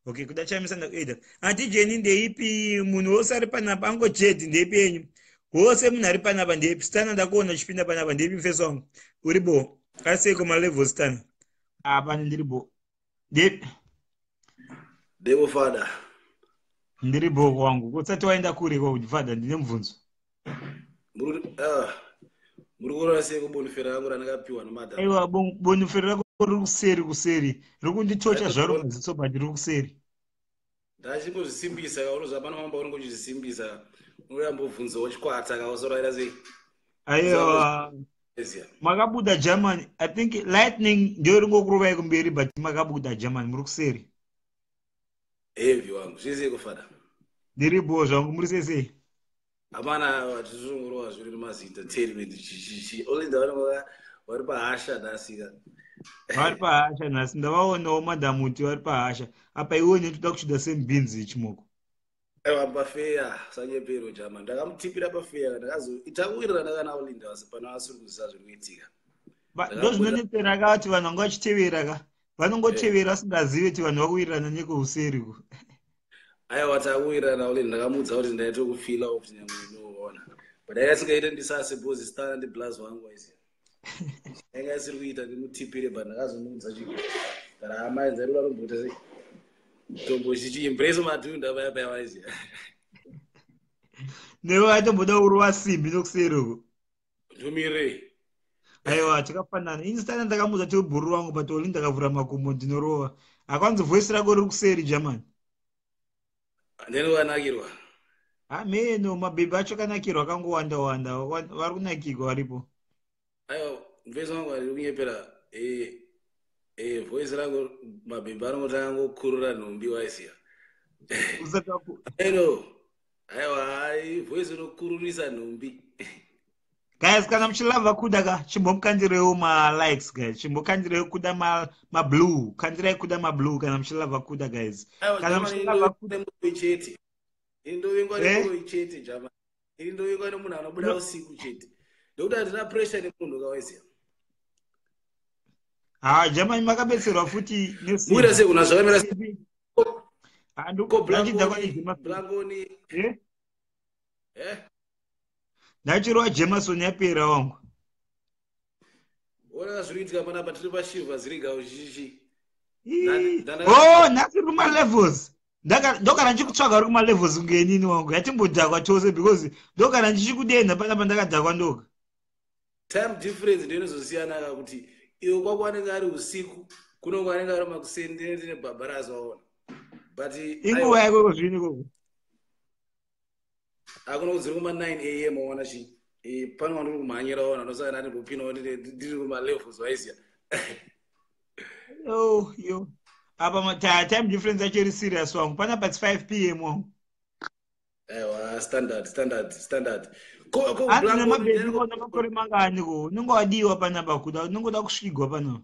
Okay, Kuda Chamisa ndakueda. Anti Jeni, ndeipi munhu wose ari panapa? Ango Jedi, ndeipi yenyu? Wose munhu ari panapa, ndeipi? Stana, ndakuona uchipinda panapa. Ndeipi, mfeso wangu? Uri bo aseiko malevels, Stana? Apane ndiri bo. Ndeipi? Devo, fada. Ndiri bo wangu. Kusati waenda kure ko, fada, ndine mubvunzo. Muri kuona sei kubonifera rangu randakapiwa namadam? Aiwa, bonifero rako riri kuseri, kuseri riri kunditocha zvaro maziso, but riri kuseri. Ndachingozvisimbisa. Unoziva pane mambo unenge uchizvisimbisa, unoyambobvunzawo chikwata kausoraira sei. Aiwa, makabuda Germany. I think lightning ndio ringokurovai kumberi, but makabuda Germany, muri kuseri. Heavy wangu, zvese kufada. Ndiripo zvangu, muri sei sei? Hapana, tizvongorova zviri nemazi-entertainment chichichi. Olinda vanenge vari pahasha nhasika. Vari pahasha nhasi, ndavaonawo madhamuti vari pahasha apa. Iwe netoda kuchida semubhinzi chimoko. Aiwa, pafeya sanyepero jama, ndakamutipira pafeya. Ndakazoitakuwirirana kana Olinda vasi pano asiri kuziva zviri kuitika. Ndo zvinonetsera ka kuti vanhu vanga vachitevera ka, vanongotevera vasingazivi kuti vanhu vakuwirirana nekouseri ku. Aiwa, takuwirirana Olinda. Ndakamuudza kuti ndaitokufila kuti nyangwe inoona, but aikasingaite ndisase because stana ndiblas wangu aiziva ainga isiri kuita ndimutipire, but ndakazomuudza chii kana hama nzairoda tomboita sei, tombochichiembrace madhunda paya paya waiziva. Newe aitomboda kurova simbi nokuseri uko. Ndomirei. Aiwa, takafanana. Ini stana ndakamuudza kuti bhuru wangu, but Olinda akavhura makumbo ndinorova. Akwanzi voice rako riri kuseri, Germany. Ndeni wanakirwa. Hameno, mabhebhi acho akanakirwa akangowanda wanda, vari kunakirwa varipo. Aiwa, mufesi wangu ari kunyepera. Voice rangu, mabhebhi anongoti angokurura nhumbi waiziva. Usati Eno aiwa, hai, voice inokururisa nhumbi. Guys, kana muchilava Kuda ka, chimbomukandirewo malikes, guys. Chimbokandirewo Kuda mablue, kandirai Kuda mablue kana muchilava Kuda, guys. Aiwa. Kana Germany muchilava Kuda. Indovingwa chete, indovingwa Eh? nemuroi chete jama, indovingwa nemunhu anobuda No. usiku chete, ndokuti handina pressure nemunhu kawaiziva. Ha, Germany makabetserwa futi. Muita sei kuna zvakamira ko? Ndachidhakwa. Blankoni, Blankoni. Eh? Eh. Ndachirwa Jameson yapera wangu. Ona zviri kuitika panapa, tiri pashivha zirigawo chichichi. Ii. Oh, nhasi uri kumalevels. Ndokana ndichikutsvaga uri kumalevels kunge inini wangu, yatimbodhakwa tose, because ndokana ndichikudenha panapa ndakadhakwa ndoga. Time difference ndo inozosiyana ka, kuti iwe kwako anenge ari usiku, kunongo anenge ari makuseni, ndine ndine bhabharazi waona, but Inguva yako zvini ikoko? Hakuna kudziri kuma 9 am waona chi. Pano wandiri kumhanyira waona, ndosaka ndandibopinawo ndiri kumalevels waiziya. Yo yo, apa time difference yacho iri serious wangu. Panapa its 5 p.m. wangu. Aiwa, standard, standard, standard. Ko Hanzi Blankoni, namabhebhi kona makore mangani ko? Unenge wadiwa panapa Kuda, unenge uda kusvigwa panapa.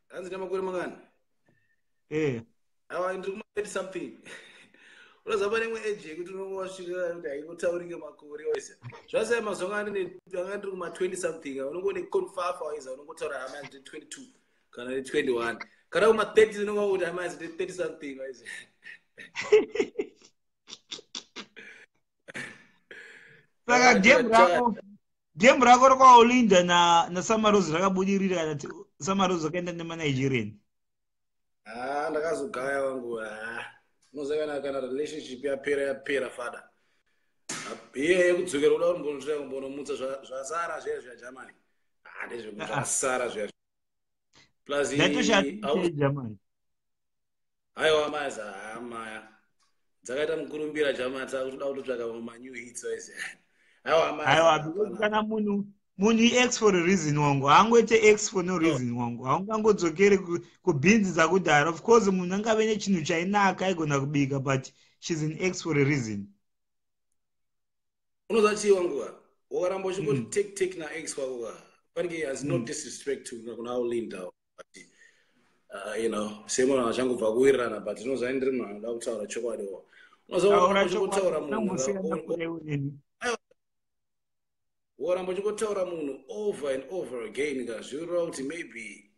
Hanzi namakore mangani? Eh. Aiwa, ndiri kuma 30 something. Unoziva pane imwe age yekuti unonge wasvika kuti haingotaurike makore waiziya. Zvasaya mazuva anga anga ndiri kuma 20 something, unonge une confafa waiziya, unongotaura hama yanzi 22 kana ne 21, kana kuma 30 unonge wakuti hama yanzi 30 something waiziya. Saka game rako rakwaOlinda naSamarosi rakabudirira kana kuti Samarosi akaenda nemaNigerian? Ha, ndakazogaya wangu. Ha, unoziva kana relationship yapera, yapera fada. Iye yekudzokera kuda kuti kumbonomutsa zvasara zviya zviya Germany. Ha, ndezvekuti zvasara zviya, plus Germany. Aiwa maza, hamaya dzakaita mukurumbira Germany, takutoda kutotsvaka manew hits aisi. Aiwa. Aiwa, because kana munhu iex for a reason wangu, haangoite ex for no reason wangu. Haungangodzokere kubhinzi dzakudhara. Of course munhu angave nechinhu chainaka aigona kubika, but she's an ex for a reason. Unoziva chii wanguva, wakaramba uchingoti take take naex wako ka, panenge has no disrespect to kuna Olinda, but semunhu achangobva kuwirirana, but unoziva ndiri munhu anoda kutaura chokwadi wa. Unoziva wakaramba uchingotaura munhu, waramba uchingotaura munhu over and over again ka, zvinoreva kuti maybe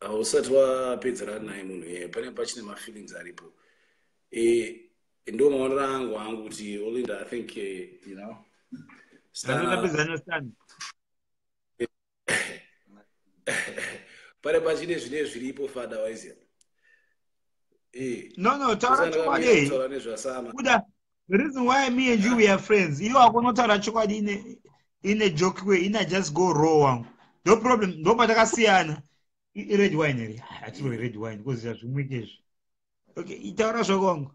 Hausati wapedzerana naye munhu iyeye, pane pachine mafeelings aripo. Ndo maonero angu kuti Olinda, I think Stunner- Ndapedzana Stunner. Pane pachine zvine zviripo, fada, waiziya. No, taura chokwadi. Taura nezvasama. Kuda, the reason why me and you, we are friends, iwo akonotaura chokwadi in a joke way, ina just go raw wangu. No problem, ndo patakasiyana. Red wine here? Hatiri red wine because hazvimwike izvi. Okay, itaura zvako wangu.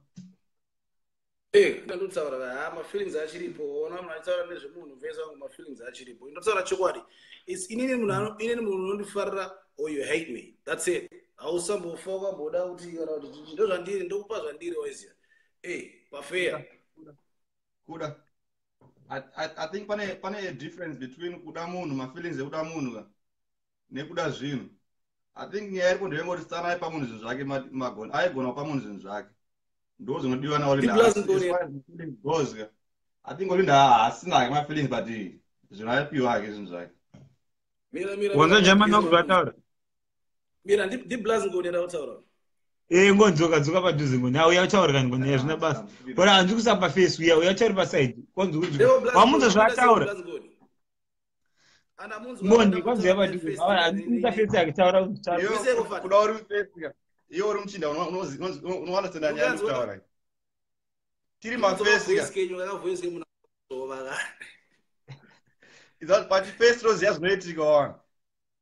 Ndandotaura, ha, mafeelings achiripo. Ona, munhu achitaura nezvemunhu vese wangu, mafeelings achiripo. Ndotaura chokwadi. Inini munhu unondifarira or you hate me, that's it. Hausambofa wakamboda kuti kana kuti chichi, ndo zvandiri, ndokupa zvandiri, waiziya. Pafeya. Kuda, I think pane a difference between kuda munhu, mafeelings ekuda munhu ka, nekuda zvinhu. I think nyaya iripo ndeyengoti Stunner aipa munhu zvinhu zvake, magona aigona kupa munhu zvinhu zvake, ndo zvinodiwa naOlinda. Blaz Ngoni. Goes ka, I think Olinda haasina hake mafeelings, but zvinhu aipiwa hake zvinhu zvake. Mira, mira. Wanza Mira, German mira, wakuzvataura. Mira, ndiBlaz Ngoni rautaura. Ngoni, dzoka, dzoka padhuze, Ngoni. Auya utaura kani, Ngoni, hazvina basa. Ora handzi kusa paface, uya uya utauri paside. Kwanzi kunzi. Wamunza zvaataura. Ngoni, kwanzi uya padhuze. Handzi kusa face yake, taura taura. Iwe, kuda uri mufesi ka, iwe uri muchinda, unounderstanda nyaya ndikutaura. Tiri mafesi ka, but first toziva zvinoitika wana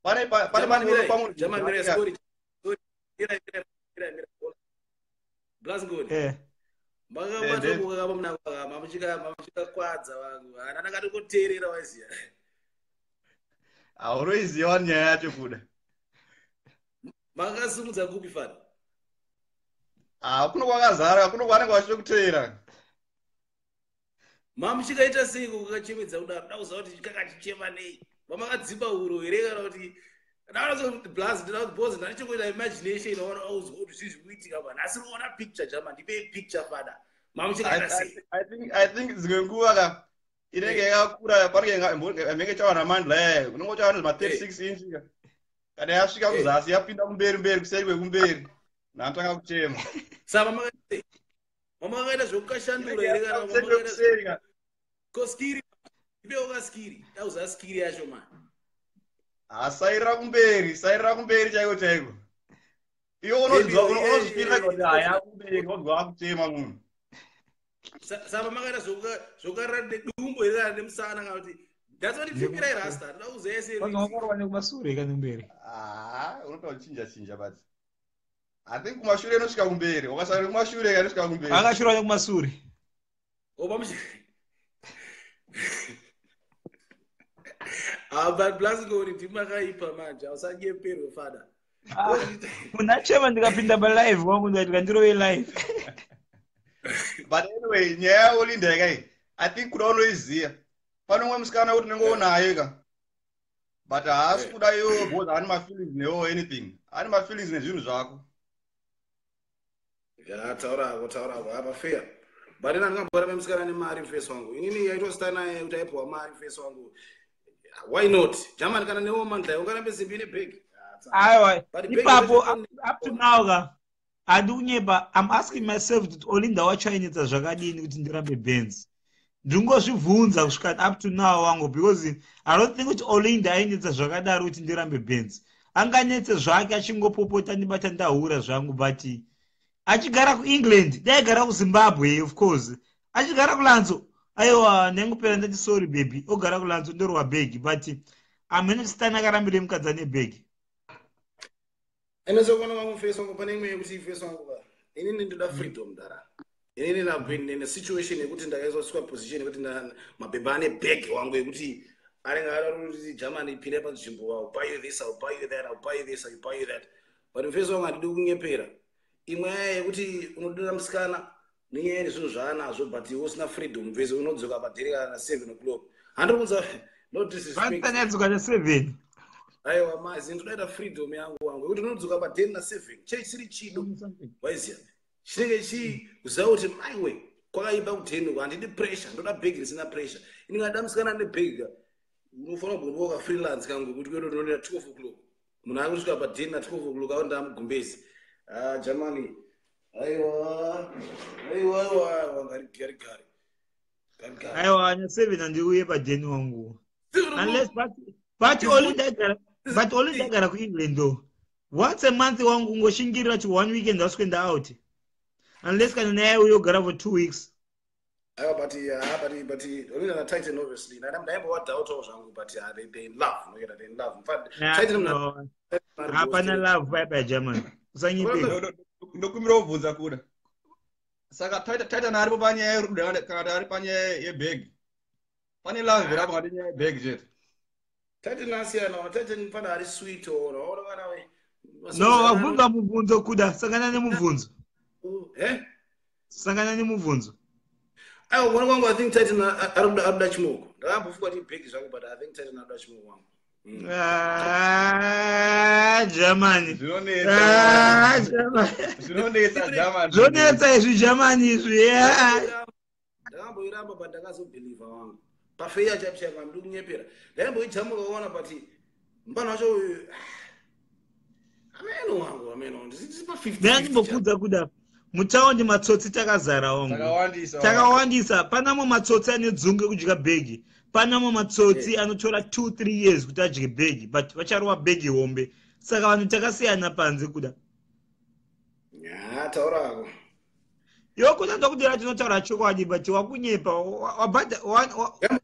pane pane unopa munhu zvinhu zvake. Blasgoni. Makabata mamuchikakwadza vangu, hana ndakatokoteerera, waiziya. Hauroiziva nyaya yacho, kuda. Makasimudza kupi, fana? Ha, kuno kwakazara, kuno kwanenge vachitokuteera. Mamuchikaita seiko kukachemedza kudaro? Da kuziva kuti kakachichema nei. Mamakadzipa uro here kana kuti blaz? Ndinoda because ndanichongoita imagination, waona auzwa kuti zvii zvikuitika pa nhasi. Unoona picture, jama, ndipei picture, fada. Mamuchikaita sei? I think dzimwe nguva ka inenge yakakura, panenge mhenge chawana mandla yaya, unenge uchawana zvima 36 inch ka. Kana yasvika kuzasi, yapinda kumberi mberi, kuseri kwekumberi, nantanga kuchema. Saka mamakaita sei? Mamakaita zvekukashandura here kana Kuseri mamakaita kwekuseri ka. Ko skiri? Ipewo kaskiri, dauza skiri yacho mani. Hasairira kumberi, sairira kumberi chaiko chaiko. Iwe unozwa, unozvipirira kuti haya kumberi, wobva wakuchema munhu. Saka makaita zvokukarira nedumbo here kana nemusana, kana kuti ndatsondipfipirai rasta, ndoda kuziva yese. Kwanzi wakarova nekumasure kana kumberi? Ah, unoita kuchinja chinja, but I think kumashure inosvika kumberi. Wakasarira kumashure, inosvika kumberi. Akashura nekumasure. Oba. Ah, but Blasgoni, ndimakaipa manje, ausanyeperwe, fada. Munhu achema, ndikapinda palive wangu, ndikati kandirove live. But anyway, nyaya yaOlinda yakai, I think kuda unoiziya. Pane umwe musikana kuti unenge unaye ka, but haasi kuda iwo because haani mafeelings newo anything, ane mafeelings nezvinhu zvako. Ya, taurako, taurako apa fair, but ina ndingambora memusikana nemari, mufesi wangu. Inini yaitosita naye kuti aipiwa mari, mufesi wangu. Why not, german? Kana newo mandla, ungarambe simbi nebhegi? Aiwa. But bhegi Ipapo racho- up to now ka, handi kunyepa, I'm asking myself kuti Olinda wacho ainetsa zvakadini kuti ndirambe Benz. Ndingozvibvunza kusvika up to now wangu, because I don't think kuti Olinda ainetsa zvakadaro kuti ndirambe Benz. Anganetse zvake achingopopota, ndibata ndahura zvangu, but achigara kuEngland, daigara kuZimbabwe, of course achigara kuLanzo, aiwa, ndaingopera ndati sorry baby, ogara kuLanzo, ndorwa bhegi. But amene Stunner akarambire mukadzi ane bhegi. Ene sekuona kwangu, mufesi wangu, pane imwe yekuti, mufesi wangu ka, inini ndoda freedom, dara. Inini I've been in a situation yekuti ndakaiswa position yekuti mabhebha ane bhegi wangu, yekuti anenge ada kuti, "Germany, pinda panzvimbo, I'll buy you this, I'll buy you that, I'll buy you this, I'll buy you that." But mufesi wangu, handidi kunyepera. Imwe yaya yekuti unodira musikana nenyaya yezvinhu zvaanazvo, but iwe usina freedom, mufesi, unodzoka padheri kana 7 o'clock. Handiri kunza, no disrespect. Vananyadzoka ne7. Aiwa, mazi, ndodaita freedom yangu wangu, yekuti unodzoka padheni na7, chee chisiri chido, waiziya, chinenge chii kuziva kuti maiwe kwakaipa kudheni. Handidi pressure, ndoda bhegi risina pressure. Inenge ada musikana nebhegi ka, unofanira kugondoka freelance kangu kuti kuenda ndonera 12 o'clock. Munhu ari kusvika padheni na 12 o'clock aonda mugumbezi. Ah, Germany. Aiwa. Aiwa, aiwa, aiwa, gari gari gari. Gari gari. Aiwa, na 7 handiuye padheni wangu. Unless but only ndagara kuEngland though. Once a month wangu ungoshingirira chi one weekend wasikuenda out. Unless kana naye uyogara for 2 weeks. Aiwa, but yeah, but only na Titan obviously. Na ndaimbo doubt zvangu, but yeah, they in love. No, they in love. In fact, Titan no. Hapana love bye bye German. Usanyipe. Ndokumira kubvunza kuda. Saka Titan aripo panyaya yerudo kana ari panyaya yebhegi. Pane love here apa ngati nyaya yebhegi chete. Titan asiyana, Titan pana ari sweet or kana we. No, wabvunza mubvunzo kuda, sangana nemubvunzo. Eh? Sangana nemubvunzo. Aiwa, mwana wangu, I think Titan ari kuda chimoko. Ndakambofunga kuti ibhegi zvangu, but I think Titan ari kuda chimoko wangu. Ah, Germany. Zvinonetsa. Ah, Germany. Zvinonetsa Germany. Zvinonetsa izvi Germany izvi. Yeah. Ndakamboiramba but ndakazobhilivha wangu. Pafeya chaipo chaipo handidi kunyepera. Ndaimboijamuka waona but mupana wacho uyu ameno wangu ameno ndisi pa 50. Ndandimbokuudza kuda. Mutaundi matsotsi takazara wangu. Takawandisa. Takawandisa. Panamo matsotsi ane dzungu ekudya bhegi. Panamo matsotsi anotora 2-3 years kuti adye bhegi, but vacharova bhegi hombe. Saka vanhu takasiyana panze kuda. Ya, taurako. Iwe kuda ndokudira tinotaura chokwadi, but wakunyepa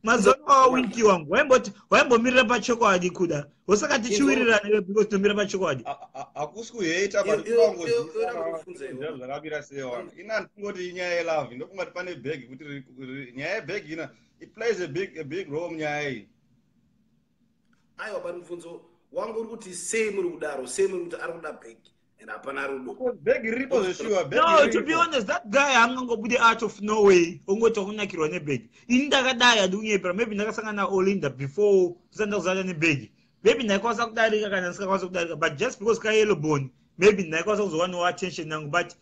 mazuva wawiki wangu waimbomirira pachokwadi kuda. Wosaka tichiwirirana iwe because tinomira pachokwadi. Hakusi kuheta but kungoziva zvakamira sei wana. Ina ndingoti inyaya yelove, ndofunga kuti pane bhegi kuti nyaya yebhegi ina it plays a big role munyaya iyi. Aiwa, pane mubvunzo wangu uri kuti sei muri kudaro, sei muri kuti ari kuda bhegi and hapana rudo. Bhegi riripo zveshuwa. No, to be honest, that guy haangangobude out of nowhere ongoti wakunakirwa nebhegi. Ini ndakadai handikunyepera, maybe ndakasangana naOlinda before ndisati ndakuzana nebhegi. Maybe ndaikwanisa kudarika kana ndisingakwanisa kudarika, but just because ka-yellow bone, maybe ndaikwanisa kuzowanawo attention yangu. But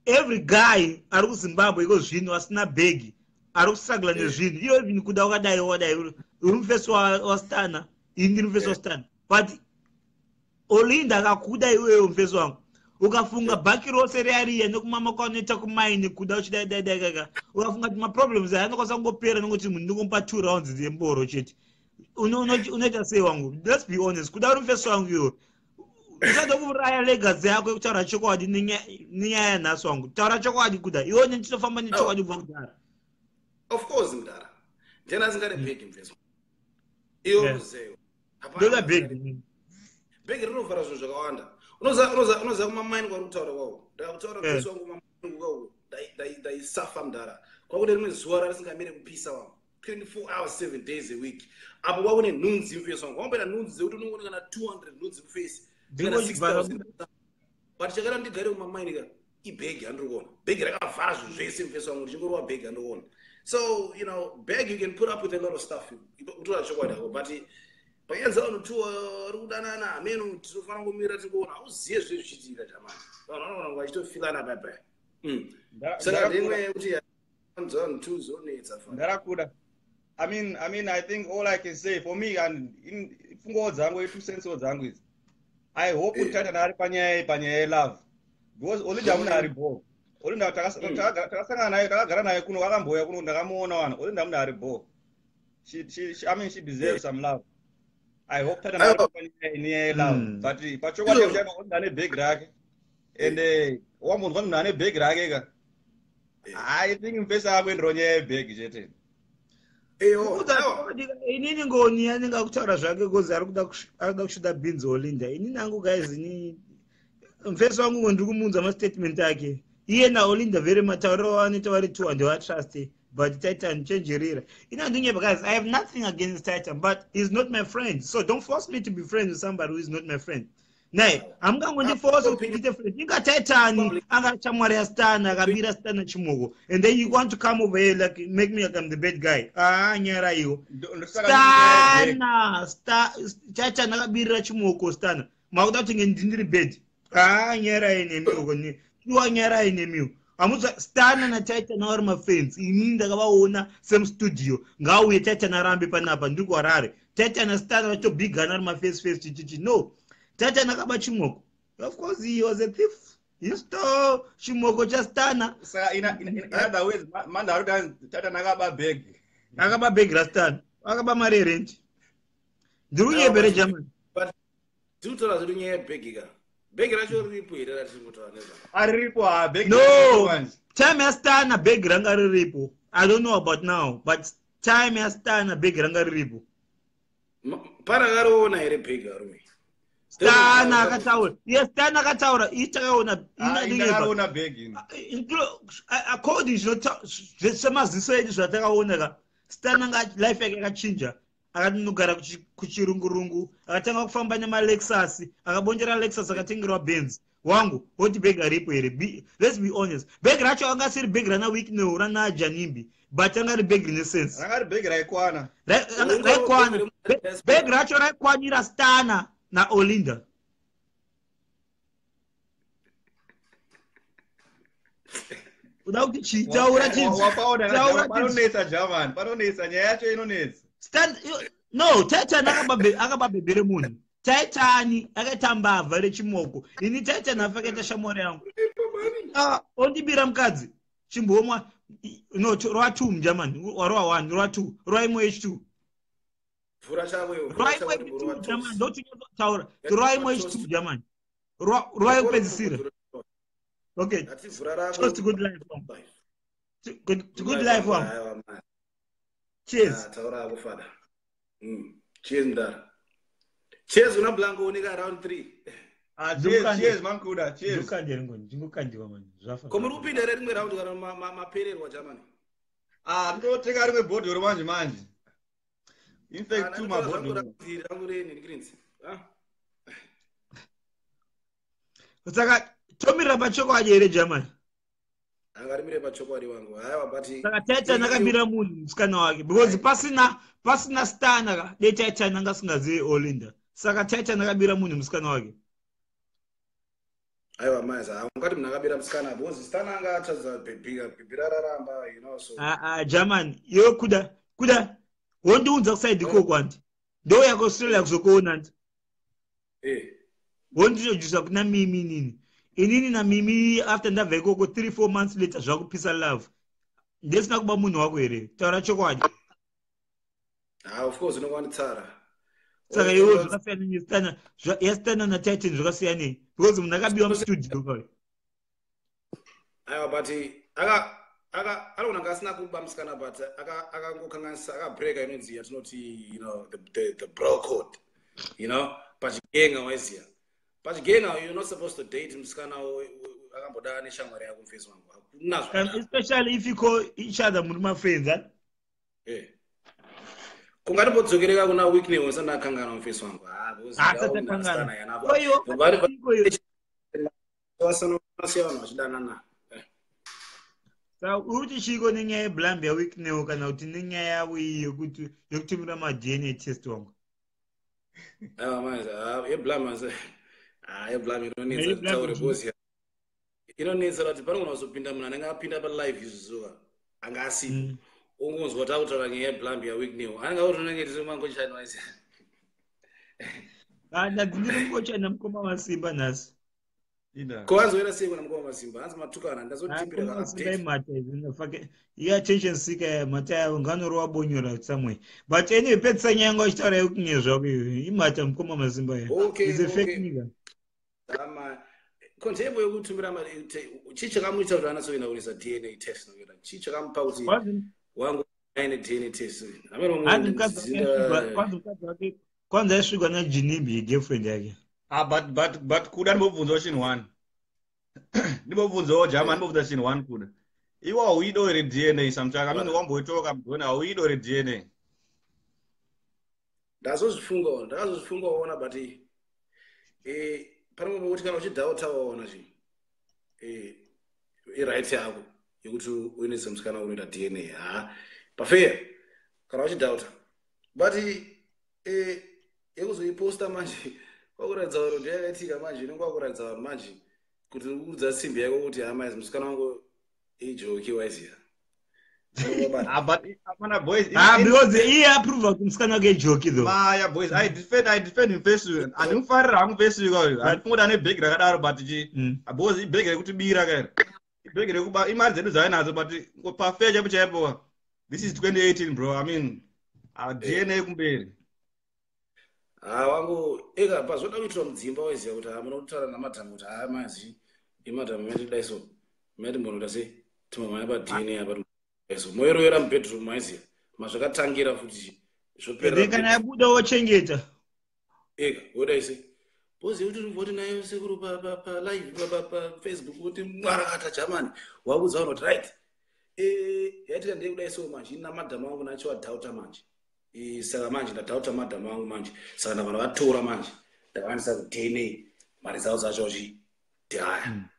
every guy ari kuZimbabwe iko zvino asina bhegi ari kustrugla nezvinhu. Iyo even kuda wakadai wakadai uri mufesi waStana, ini ndiri mufesi waStana, but Olinda akakuda iwewe mufesi wangu. Ukafunga bhaki rose riariya nekumama kwanoita kumaini kuda uchidaidaidai kaka, ukafunga kuti maproblems aya anokwanisa kungopera nongoti munhu ndingomupa 2 rounds dzemboro chete, unoita sei wangu? Let's be honest, kuda uri mufesi wangu iwe usada kuuraya legacy yako yekutaura chokwadi nenyaya yanhasi wangu. Taura chokwadi kuda, iwe ndinofamba nechokwadi kubva kudhara. Of course mudhara, ndiani asingade bhegi mufesi? Iwe uzeyo. Ndoda bhegi. Bhegi rinovhara zvinhu zvakawanda. Unoziva kumamaini kwauri kutaura kwako. Ndakutaura mufesi wangu kumamaini kwako ndaisafa mudhara. Kwakune rimwe zuva rarisingamire kupisa wangu. 24 hours 7 days a week. Apo kwakune nhunzi mufesi wangu. Wamboita nhunzi dzekuti unongoona kana 200 nhunzi mufesi. Kana 6000. But chakada ndigare kumamaini ka ibhegi handiri kuona. Bhegi rakavhara zvinhu zvese mufesi wangu, ndichingorova bhegi handiri kuona. So, you know, bag you can put up with a lot of stuff. Kutora chokwadi hako, but payanza vanhu tu vari kudanana hameno tinofanira kumira tingoona hauziye zve zvichiitika jamani. Vanhu vanogona kunge vachitofilana bye bye. Saka ndimwe yekuti vanhu tu zonetsa. Ndarakuda. I mean, I think all I can say for me and in pfungwa dzangu, 2 cents dzangu is I hope kuti Titan ari panyaya yelove. Because Olinda munhu ari bho. Olinda takasangana naye, takagara naye kuno, akambouya kuno ndakamuona wana. Olinda munhu ari bho. She I mean she deserves some love. I hope Titan ari panyaya yelove. But pachokwadi chaipo Olinda ane bhegi rake. And wambonzwa munhu ane bhegi rake ka. I think mufesi akuenderwa nyaya yebhegi chete. Inini ngoni anenge akutaura zvake because ari kuda kushuda bhinzi Olinda. Inini angu guys, inini mufesi wangu ngo ndiri kumuunza mastatement ake. Iye naOlinda very matauriro anoita vari two handivatrust, but Titan chenjerera. Ini handinyepa guys, I have nothing against Titan, but he's not my friend. So don't force me to be friends with somebody who is not my friend. Nai, hamungangondiforce kuti ndiite friend. Inga Titan anga shamwari yaStana, akabira Stana chimoko. And then you want to come over here like make me like I'm the bad guy. Ah, nyara iwo. Stana, Titan akabirira chimoko Stana. Makuda kuti ndiri bad. Ah, nyara inemiwo ni. Iwa nyara inemiwo. Amutsa Stana naTitan vari mafriends. Ini ndakavaona same studio. Ngauye Titan arambe panapa ndiri kuHarare. Titan naStana vachitobhigana ari maface face chichichi. No. Titan akaba chimoko. Of course he was a thief. He stole chimoko chaStana. Saka in other words, manda ari kuti Titan akaba bag. Akaba bag raStana. Akaba mari yerent. Ndiri kunyepere, Germany. Tiri kutaura zvedu nyaya yebhegi ka. Bhegi racho riripo here ratiri kutaura nezvaro? Ariripo ha bag. No. Manje. Time yaStana bag ranga riripo. I don't know about now, but time yaStana bag ranga riripo. Parakariona here bhegi, varume? Stana akataura. Yes, Stana akataura. Itakaona. Ah, ndakaona bag ini. According semaziso edu zvatakaona ka, Stana nga life yake yakachinja. Akatinogara kuchirungurungu, akatanga kufamba nemaLexus, akabonjera Lexus, akatengerwa Benz. Wangu woti bhegi aripo here? Let's be honest, bhegi racho anga asiri bhegi rana Wicknell, rana Janimbi, but anga ri bhegi rine sense. Ranga ri bhegi raikwana. Raikwana. Bhegi racho raikwanira Stana naOlinda. Uda kuti chii? Taura chinzi. Wapaona? Taura. Panonetsa, German, panonetsa. Nyaya yacho inonetsa. No, Titan akaba bhebhi remunhu. Titan akaita mbavha rechimoko. Ini Titan afa akaita shamwari yangu. Ah, ondibira mukadzi. Chimbomwa no rwa 2 muGermany, warwa 1, rwa 2, rwa imwe h2. Vhura chavo iwe. Rwa imwe h2, Germany, ndotinyatsotaura. Rwa imwe h2, Germany. Rwa yekupedzisira. Okay. Ativhura rako. Toast to good life, wangu. To good life, wangu. Aiwa, man. Cheers. Ah, taura hako, fada. Cheers, mdara. Cheers una Blanco, oneka round 3. Ah, cheers, cheers, mankuda, cheers. Ndingokandiwa ngoni, ndingokandiwa mani. Zvafa. Ko muri kupinda here rimwe round kana mapererwa, Germany? Ah, ndinotenga rimwe bhodhoro manje manje. In fact, two mabhodhoro. Rangu reni greens. Ah. Saka tomirira pachokwadi here, Germany? Angarimire pachokwadi, wangu. Haiwa, but Saka Titan akabira munhu musikana wake because pasina Stana ka, dei Titan anga asingazivi Olinda. Saka Titan akabira munhu musikana wake. Aiwa, maiza. Ungati munhu akabira musikana because Stana anga atadza bhebhi, bhebhi rararamba, so. Ah, ah, German, iwe kuda kuda wondiunza kuside ikoko andi ndouya kuAustralia kuzokuona andi. Eh. Wondintrodusa kuna Mimi. Nini, inini naMimi, after ndabva ikoko 3 4 months later, zvakupisa love. Ndesina kuba munhu wako here? Taura chokwadi. Ah, of course unongwanditsara. Saka iwe zvakasiyana neStana, yaStana naTitan zvakasiyanei? Because munhu akabiwa mustudio kayo. Aiwa, but aka aka anogona kunge asina kuba musikana, but akangokanganisa, akabreka inonzi yatinoti the bro code pachigenga. Waiziya, pachigenga you're not supposed to date musikana akamboda neshamwari yako, mufesi wangu. Hakuna And zvakadaro. Especially if you call each other muri mafriends, eh? Eh. Kungatimbodzokereka kuna Wicknell, usati akangana, mufesi wangu. Ah, because Ah, ndawo asati akangana. Stana yana. Oyo, ikoyo. Vasanosiya vanhu vachidanana. Saka uri kuti chiko nenyaya yeblambi yaWicknell kana kuti nenyaya yavo iyi yekuti yekutumira maDNA test, wangu? Aiwa manje, ah, yeblam manje. Ah, yeblam inonetsa. Yeblam Taure because inonetsa kuti panogona kuzopinda munhu anenge apinda palive izvi anga asipo. Ungonzwa takutaura nyaya yeblambi yaWicknell, anenge akuti unenge tiri mangochani waisi. Kana ndiri mukochana mukoma Masimba nhasi. Ida. Ko anzoera sei kuna mukoma Masimba? Hanzi matukana, ndazotipira Mukoma Masimba update. imhata idzi. Iattention seeker, mhata yavo, nganorova bonyora somewhere. But anyway, pedzisa nyaya yangu achitaura yekunye zvako iwe. Imhata mukoma Masimba ya. Okay, Is a fake okay. nigga. Ama kontembo yekutumira mari, chii chakamuita kuti anatsoenda kunoisa DNA test? Nokuita chii chakamupa kuti wangu aine DNA test? Hanzi mukadzi wake aisvigwa- kwanzi mukadzi wake kwanzi aisvigwa naJinimbi, girlfriend yake. Ah, but kuda ndimbobvunzawo chinhu one. Ndimbobvunzawo, Jama, ndimbobvunza chinhu one, kuda. Iwe hauido here DNA samutaka? Amene wamboitoka mugona, hauido here DNA? Ndazozvifungawo, ndakazozvifungawo ona, but pane pekuti kana uchidhauta waona chi iright yako yekuti uinese musikana unoita DNA. Ha, pafair, kana uchidhauta, but yekuzoiposta manje kwakuratidza vanhu ndoyakaitika manje, inenge kwakuratidza vanhu manje kuti uri kuudza simbi yako kuti hama, musikana wangu ijoki, waiziya. Ah, but hapana, boys. Ah, because iye aprova kuti musikana wake ijoki though. Maya, boys, I defend him face. Handimufarira hangu face uyu. Handifungi kuti ane bhegi rakadaro, but chi because ibhegi rekutibira kairi. Ibhegi rekuba imari dzedu dzainadzo, but pafair chaipo chaipo. This is 2018, bro. I mean, DNA kumberi. Ha, wangu, eka pazoda kuitirwa mudzimba, waiziva kuti hamuna kutaura namadhamu kuti haa, mazi imadhamu matidai so, matimbonota sei, timamhanya paDNA apa so, moirovera mubedroom, maiziva mazvakatangira futi. Then kana yabuda wochengeta. Eka wodai sei, bozi kuti voti nayo sekuru palive paFacebook kuti mwarakata Germany, waudza vanhu kuti right, yaitika ndeyekudai so. Manje ina madhamu angu nachiwadhauta manje. Saka manje ndadhauta madhamu angu manje, saka ndabva ndavatora manje, ndakavanisa kuDNA, maresults acho achiti haya,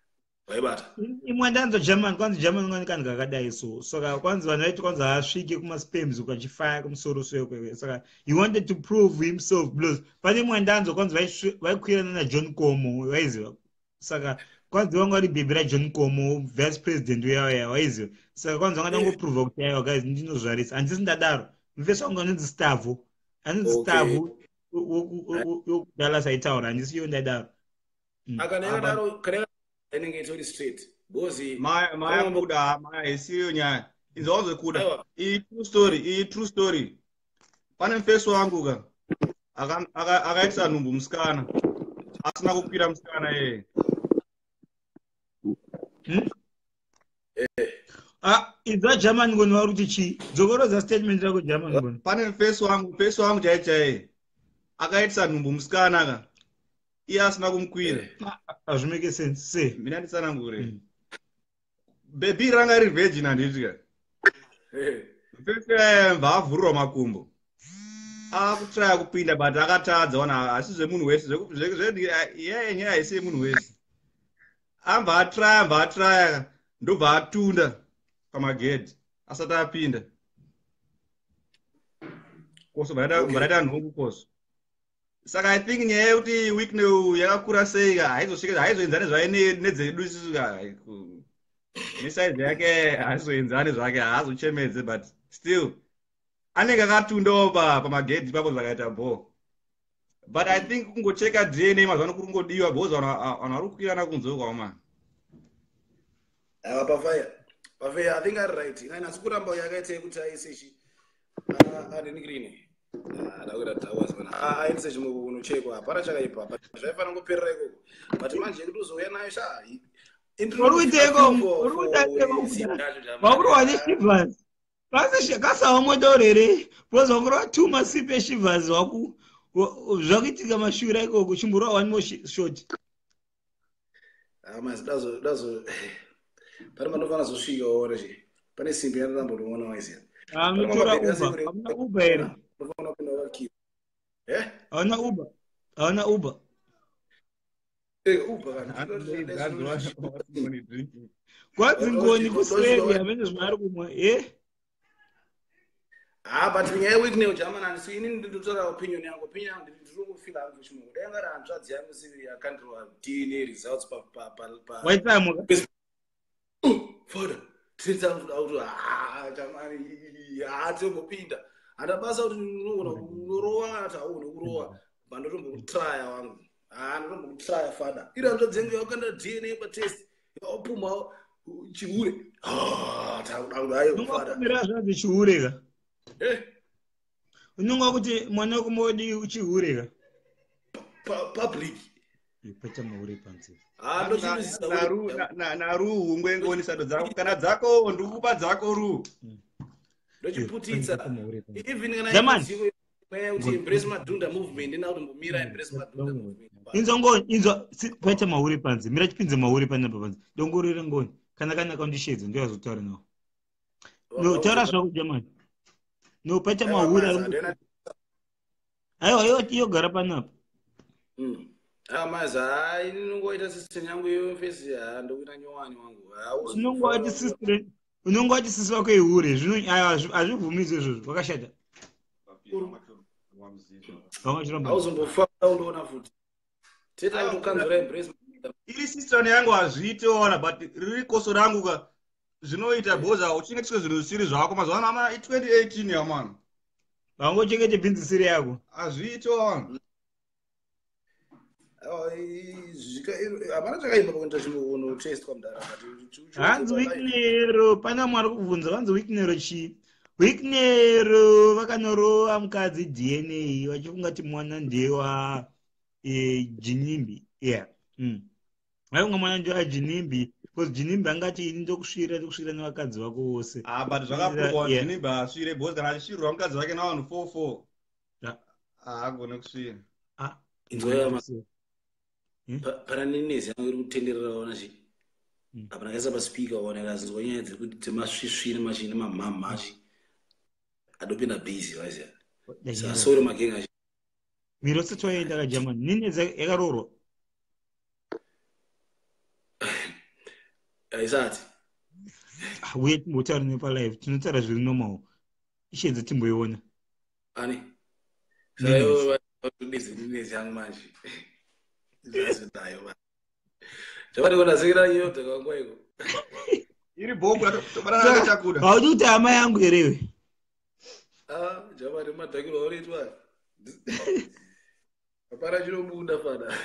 waibata. Imwe ndanzwa German, kwanzi German ngani kanhu kakadai so, saka kwanzi vanhu vaiti kwanzi haasvike kumasperms ukachifaya kumusoro so, saka he wanted to prove himself, because pane imwe ndanzwa kwanzi vaikwirana naJohn Komo, waiziva? Saka kwanzi vanga vari bhebhi raJohn Komo, vice president uyauya, waiziva? Saka kwanzi vanga dangoprova kuti aiwa guys, ndinozvarisa, handisi ndadaro. Mufesi wangu anonzi Stavo, anonzi Stavo wokuDallas aitaura, handisi iyo ndadaro. Akana yakadaro, kana inenge itori straight, because Maya, maya, kuda maya isiyo nyaya. Inzwa kuda. Aiwa. Iyi true story, iyi true story. Pane mufesi wangu ka. Akaitisa nhumbu musikana. Asina kukwira musikana yeye. Ah, inzwa German ngoni vari kuti chii? Dzokorodza statement rako, German ngoni. Pane mufesi wangu chai chai. Akaitisa nhumbu musikana ka. Iye asina kumukwira. Hazvimake sense se. Mina nditsanangure. Bhebhi ranga riri virgin, handiti ka? Mufesi mva avhurirwa makumbo. Akutraya kupinda, but akatadza wana, asi zvemunhu wese yeye nyaya haisi yemunhu wese. Ambva atraya, ambva atraya, ndobva atunda pamagedhi asati apinda. Koso bva raita nhumbu koso. Saka I think nyaya yekuti Wicknell yakakura sei ka, haizosvika, haizoenzani zvayo nedzedu isusu ka. Nesaizi yake haizoenzani zvake, haazochemedze, but still anenge akatundawo pamagedhi ipapo, zvakaita bho. But I think kungocheka DNA mazuva ano kuri kungodiwa, because vanhu vari kukwirana kunze kwauma. Aiwa, pafaya pafaya, I think ari right. Inga kuramba yakaita yekuti aise chi adenigrine adakuita tawas mana aendese chimwe kunochekwa, hapana chakaipa, but zvaifanira kuperera ikoko, but manje yekuti uzouya nayo sha. Uri kuiteko? Uri kuiteko? Wakurwa neshivers kasawa modoro here? Because wakurwa two masipi eshivers, waku zvakuitika mashure ikoko, chimborwa one more shot. Mazi dazo dazo, pane panofana zosvika waona chi pane simbi yandarambotoona, waiziya. Anotora Uber, hamuna Uber here? Unofanira kupinda wakakiwa. Eh. Hauna Uber? Hauna Uber? Eh, Uber kana. Kwanzi ngoni kuseri hamene zvaari kumwa e. Ha, but nyaya yeWicknell German, handisi ini ndinotaura opinion yangu. Opinion yangu, ndiri kufila hangu chimwe dai ngari hanzvadzi yangu siviri yakandirwa DNA results pa Waitsamwa. Fada tinoita kuti ha, chamani, ha, tinombopinda, handa basa kuti unogona kunorowa kana kuti hauoni kurowa, bandotombokutraya wangu, ha, ndotombokutraya fada. Iri hanzvadzi yangu yakanda DNA patest, yakapumha chihure. Takuda kuti ayo fada. Unongafumira zvanzi chihure ka? Eh. Unonga kuti mwana wekumodi chihure ka? Public. Paita mahure panze. Ha, ndochimisisa. Naru hungwe ngoni sado dzako kana dzako, ndikukupa dzako ru. Ndochiputitsa even kana German. kuti Embrace Madhunda movement ina kutombomira Embrace Madhunda movement. Inzwa ngoni, inzwa, paita mahure panze, mira chipinze mahure panapa panze, dongorere ngoni kana kana kaundishedza, ndoyazotaura nawo. No, taura zvako German. No, paita mahure aiwa, iwo iyo gara panapa. Amazi, hai, inongoita system yangu iyo fesi, ha, ndokuita nyowani wangu. Unonge wati sister, unonge wati sisi wako ihure, zvino aiwa, hazvibvumidzwe izvozvo, wakashata. Vanga chiramba. Auzombofa undoona futi teta kuti ukanzura Embrace. Iri sister yangu hazviiteona, but riri koso rangu ka. Zvinoita because hauchengetiswe zvinhu zvisiri zvako mazuva ano ama i2018 yamana. Vangochengete bhinzi siri yako. Hazviiti wawana. Hapana chakaipa pakuita chinonotestwa mudhara. Hanzi Wicknero, pana mwari kubvunza, vanzi Wicknero chii? Wicknero vakanorova mukadzi DNA vachifunga kuti mwana ndewa Ginimbi. Yeah. Vafunga mwana ndewa Ginimbi because Ginimbi angati ini ndokusvira ndokusvira nevakadzi vako vose. Ah, but zvakapurwa Ginimbi asvire because kana achisvirwa mukadzi wake navanhu 44. Haagone kusvira. Ah. Inzwa pana nenezi yangu iri kutenderera waona chi. Apa ndakaisa paspeaker waona ikazinzwa nyaya dziri kuti dzemasvisvi nemachi nemamhamha chi. Adopinda busy waiziya. Sasori magenga chi. Miro usati waenda kaJamani. Nenezi yakaroorwa. Haisati. Uye timbotaura nepalive tinotaura zviri normal. Ishedza timboiona. Ani? Saka nenezi yangu manje. Zvazodayo manje. Iri bhoku tobatana nechakuda. Haudi kuti hama yangu here iwe? Ah, jamani madhakiro aoitwa. Hapana chinobuda fana.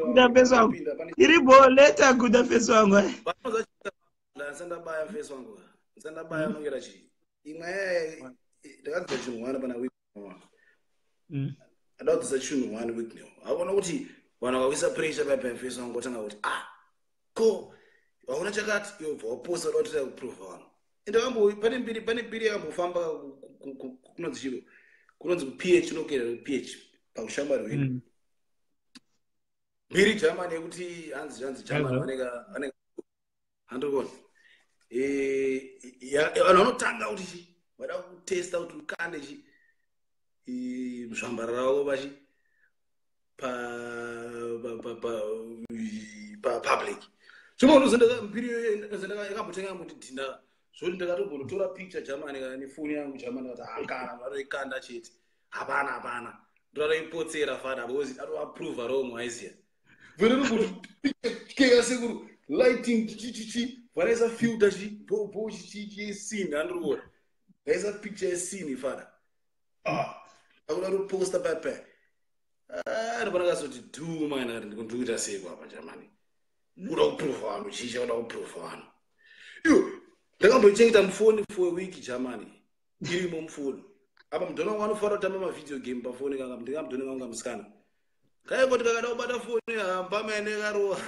Kuda face wangu. Iri bho later kuda face wangu. Ndasandabaya face wangu. Ndasandabaya nongera chi. Imwe ndakadzidza chinhu one pana week. Ndakadzidza chinhu 1 week now. Haona kuti vanhu vakaisa pressure pa face wangu votanga kuti ah ko hauna chakati iwe ubva waposta uda kutira kuprova vanhu. Ende pane mbiri yakambofamba kunonzi chiro kunonzi kuPH inokera kuPH pakushamba rwendo. Mbiri Germany yekuti hanzi Germany vanenge handikuona. Vanhu vanotanga kuti vada kutesta kuti ukande chi zvambara ravo vachi pa public. Chimwe unozenda mbiri yakambotenga kuti dhinda zvoti ndakatombonotora picture Germany kana nefoni yangu Germany kati akana vanoikanda chete. Hapana. Ndoraipotera fana because atoapprove wrong waiziya. Vene kuti picture sekuru lighting chichichi vanaisa filter chi bo chichi scene andikuona. Ndaisa picture yescene fana. Ah, akuda kuposta pepe. Ah, ndopana kazoti do man akati ndikuita sei apa Germany. Uda kuprova vanhu chicha uda kuprova vanhu. Iyo ndakamboichengeta mufoni for a week Germany. Irimo mufoni. Apa mudhona wangu anofanira kutamba mavideo game pafoni kanga ndingamudhona wangu musikana. Kaingoti kakada kubata foni hamba mene karowa.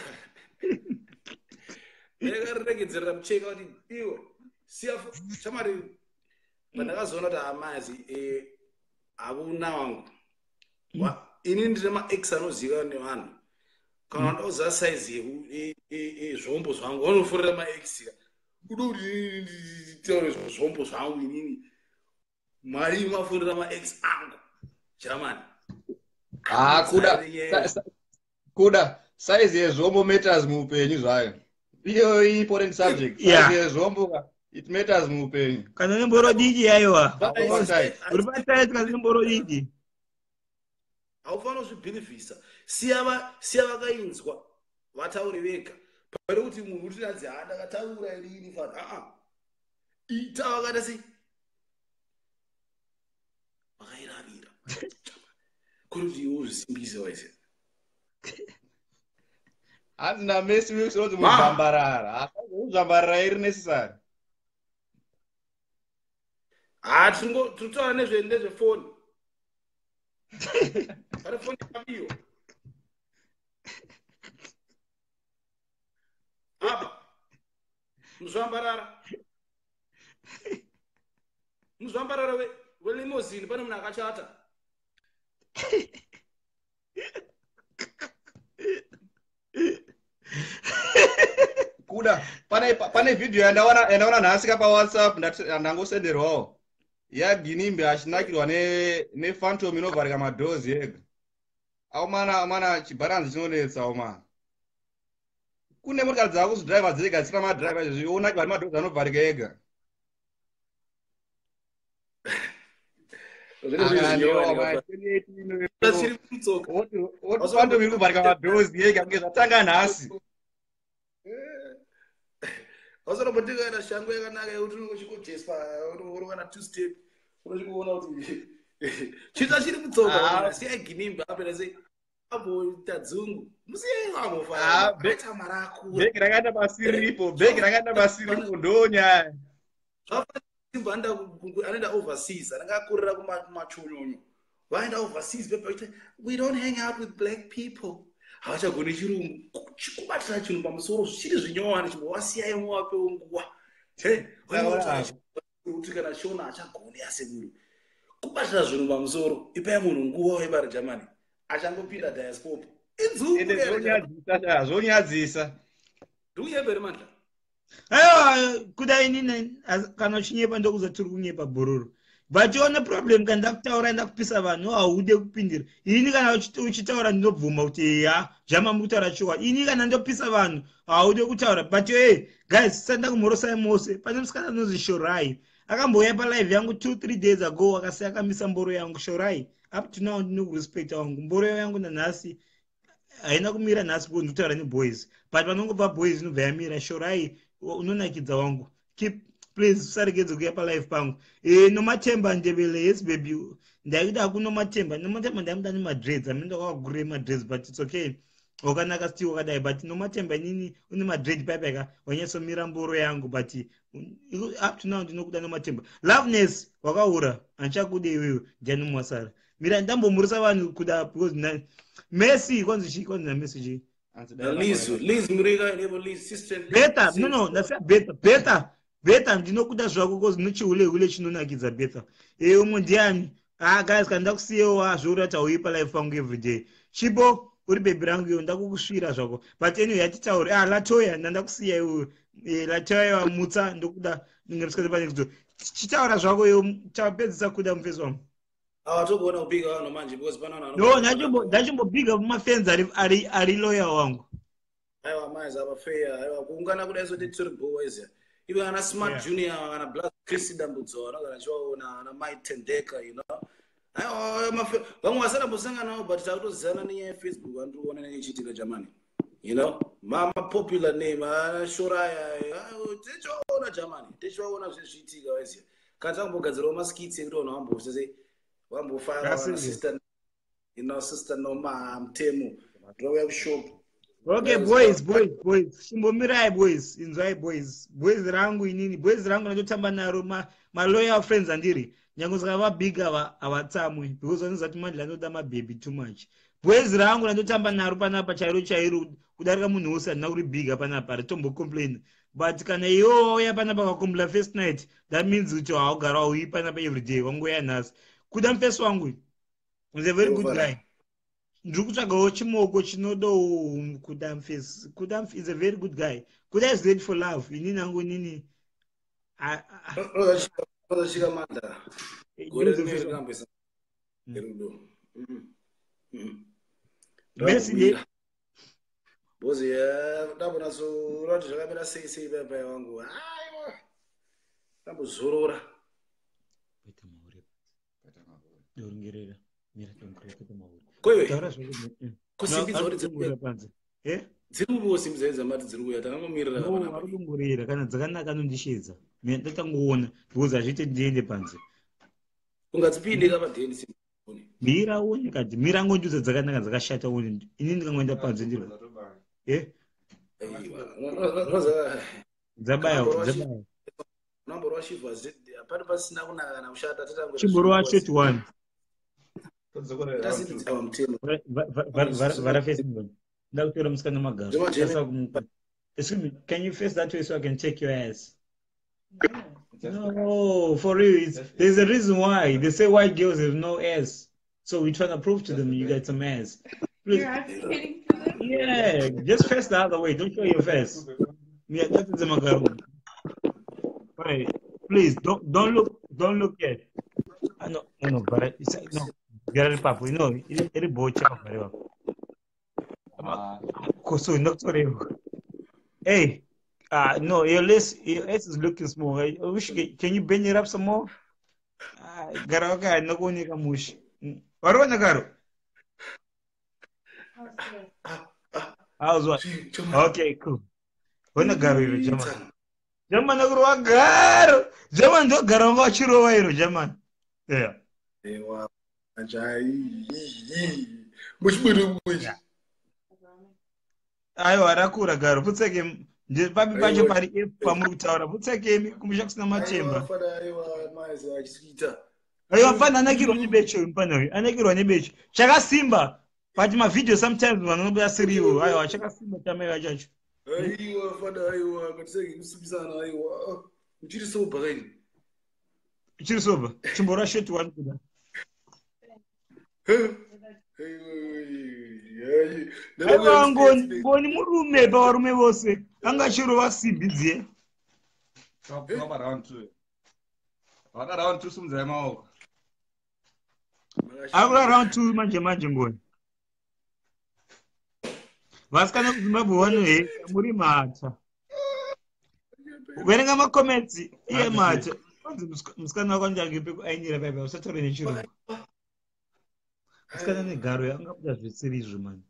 Ndakaregedzerera mucheka kuti iwo siya chamari pandakazoona kuti hamazi hakuna wangu. Ini ndine ma-ex anozivikanwa nevanhu. Kana ndoziva size yezvombo zvangu vanoforera ma-ex. Uda kuti nditaure zvombo zvangu inini. Mari maforera ma-ex angu. Germany. Ah, kuda size yezvombo matters muupenyu zvayo. Iyo important subject. Size yezvombo it matters muupenyu. Kana nemboro diki yaiwa. Uri patight kana nemboro diki. Haufaniri kuzvibhilivhisa. Siya vakainzwa vataure vega. Pane kuti munhu kuti anzi ndakataura inini fana. Ah. Ita vakaita sei? Vakairavira. Kuri kuti iwe uzvisimbise waise. Hanzi naMessi Wilson unonzi muzvambarara. Muzvambarara iri necessary. Ah, tinotaura nezvefoni. Pane foni yabiwa. Apa. Muzvambarara. Muzvambarara welimozini pane munhu akachata. Kuda pane video yandaona nhasi ka paWhatsApp ndangosenderwawo. YaGinimbi achinakirwa nephantom inovharika madhozi ega. Aumana chibharanzi chinonetsa aumana. Kune motikari dzakuzvidhiraivha dzega dzisina madhiraivha izvi onakirwa nemadhozi anovharika ega. Otipandomiri kubharika madhozi yega kunge zvatanga nhasi. Wasorombotenga shangu yakanaka yekuti unenge urikana two step, unochikuona kuti chitsva chiri mutsoka. Siyai Ginimbi apera sei, amboita dzungu, musiyai ambofaita mari akura. Bhegi rakaenda pasiripo, bhegi rakaenda pasiripo, ndo nyaya. Simba anoenda overseas, anenge akurira kumachonyonyo, vaenda overseas pepaita, "We don't hang out with black people." Havachagoni chirungu, kubatira chinhu pamusoro zvichiri zvinyowani. Chimbovasiyai, muvapewo nguva kuti kana Shona achagoni asekuru kubatira zvinhu pamusoro. Ipai munhu nguva. Waibara Germany, achangopinda diaspora. Ende zvonyadzisa, zvonyadzisa. Ndikunyepere, Mandla? Aiwa, kuda inini kana uchinyepa ndokuza tiri kunyepa bhororo, but one problem, kana ndakutaura ndakupisa vanhu, haude kupindira. Ini kana uchitaura ndinobvuma kuti ya, jama muri kutaura chokwadi. Ini kana ndopisa vanhu haude kutaura. But hey guys, sati ndakumhorosai mose. Pane musikana anonzi Shorai, akambouya palive yangu 2-3 days ago, akasiya akamisa mboro yangu. Shorai, up to now ndinokurespecta wangu. Mboro yangu nanhasi haina kumira nhasi because ndikutaura neboys, but panongobva boys inobva yamira. Shorai, unonakidza wangu. Keep, please usaregedze kuuya palive pangu. Nomathemba Ndebele, yes baby, ndaida kunomathemba. Nomathemba ndaimuda nemadreads, amene ndakakagurire madreads, but it's okay, wakanaka still wakadai. But Nomathemba, inini une madread paipaka wanyatsomira mboro yangu, but up to now ndinokuda, Nomathemba. Loveness, wakaura, handichakude iwewe. Ndiani mwasara? Mira ndambomurisa vanhu kuda because Messi kwanzi chii? Kwanzi naMessi chii? Liz, Liz Murika, nebo Liz, sister. Beta, no, ndasiya Beta. Beta, Beta, ndinokuda zvako cause nochihule-hule chinonakidza, Beta. Umwe ndiani? Ah guys, kana ndakusiyewo zvourati hauyi palive pangu everyday. Chipo, uri bhebhi rangu iwo, ndakukusvira zvako, but anyway hatitauri. Ah, Latoya, ndandakusiya iwe. Latoya mutsa, ndokuda ninge pa next door. Chitaura zvako iwe, tapedzisa kuda mufesi wangu. Awatogona kupiga vanhu manje because pana vanhu. No, ndachimbobhiga mumafenzi ari loyal wangu. Aiwa, maizi apa fair. Aiwa, kuungana kudai so tiri boys ive ana Smart Junior, kana Black Chris Dambudzo, vanogara chivaona ana Mai Tendeka. Aiwa, vamwe vasarambosangana navo, but takutozivana nenyaya yeFacebook. Vandiri nenge ichiitika Germany, mapopular name ana Shoraya, tichivaona Germany, tichivaona zvezviitika. Vaiziva kana takambogadzirawo maskits ekuti vanhu vambosei vambofara, sister, sister Noma Mutemo, ndouya kushop. Okay boys, boys, boys, chimbomirai boys, inzwai boys. Boys rangu inini, boys rangu ndototamba naro, maloyal friends andiri. Nyange saka vabig havatsamwi because vanoziva kuti Mandla anoda mabhebhi too much. Boys rangu randotamba naro panapa chairo chairo kudarika munhu wose, handina kuri bhiga panapa, ritombocomplain. But kana iwo wauya panapa kakombula first night, that means kuti haugara wauyi panapa everyday, wangoya nhasi. Kuda mufesi wangu is a very good guy. Ndiri kutsvagawo chimoko chinodawo kuda mufesi. Kuda is a very good guy. Kuda is ready for love. Inini hangu inini. Rozasvika, Mandla, gore rinenge rudo. Messi. Bozi ndambona so rati zvakamira sei sei paipai wangu. Aiwa, ndambozorora. Doringerera. Koiwe, kusimbidza kuti dziri kupiwo simbi dzamati dziri kuuya, takangomirira. Varikungorera kana dzakanaka anondishedza, ndatangoona because hazviite ndiende panze. Ungadzipinde kapadheni. Mira uone kati, mira ngondiudza dzakanaka dzakashata uone. Ini ndikangoenda panze ndiro dzabaya, dzabaya. Unamborwa shivha, pane pasina kunaka kana kushata. Chimboro wacho 1. Mutemo. Vara face, ndakutora musikana magaro. Excuse me, can you face that way so I can check your ass? No, for real, there's a reason why they say white girls have no ass, so we're trying to prove to them you got some ass. Please. You're advocating for them? Yeah, just face the other way, don't show your face. Yeah, that is the magaro. Right, please don't look, don't look yet. Ah, no, no, no, but it's no gara ipapo no iri bocha vhara ipapo so ndokutorewa. Hey, no, your lace is looking small. I wish, can you bend it up some more? Gara wakaya kuoneka mushe. Wariona garo? How's what? Okay, cool. Ona garo iro jamani. Jamani akurova garo. Jamani ndogara wanga wachirova iro jamani. Yeah. Ewa. Ajai. Muchiburu muchi. Aiwa rakura garo. Putseke papi pacho pari F pamuri kutaura. Putsekemi kumusha kusina matemba. Aiwa mazi achikuita. Aiwa mfana anakirwa nebecho mfana uyu. Anakirwa nebecho. Chakasimba. But mavideo sometimes vanhu vanobuda siriwo. Aiwa chakasimba chamai chacho. Aiwa fana aiwa ngatisenge kusimbisana aiwa. Uchiri sober kaini. Uchiri sober. Chimbora short one kuda. Aiwa ngoni murume pavarume vose. Anga achirova simbi dziye. Tapa round 2. Vada round 2 simudzai maoko. Akura round 2 manje manje ngoni. Vasikana kuZimbabwe vanoheka muri mhata. Verenga macomments iye mhata. Kwanzi musikana wako anenge pekuainira paipa usataure nechirungu. Musikana negaro angabuda zvisiri izvo mani.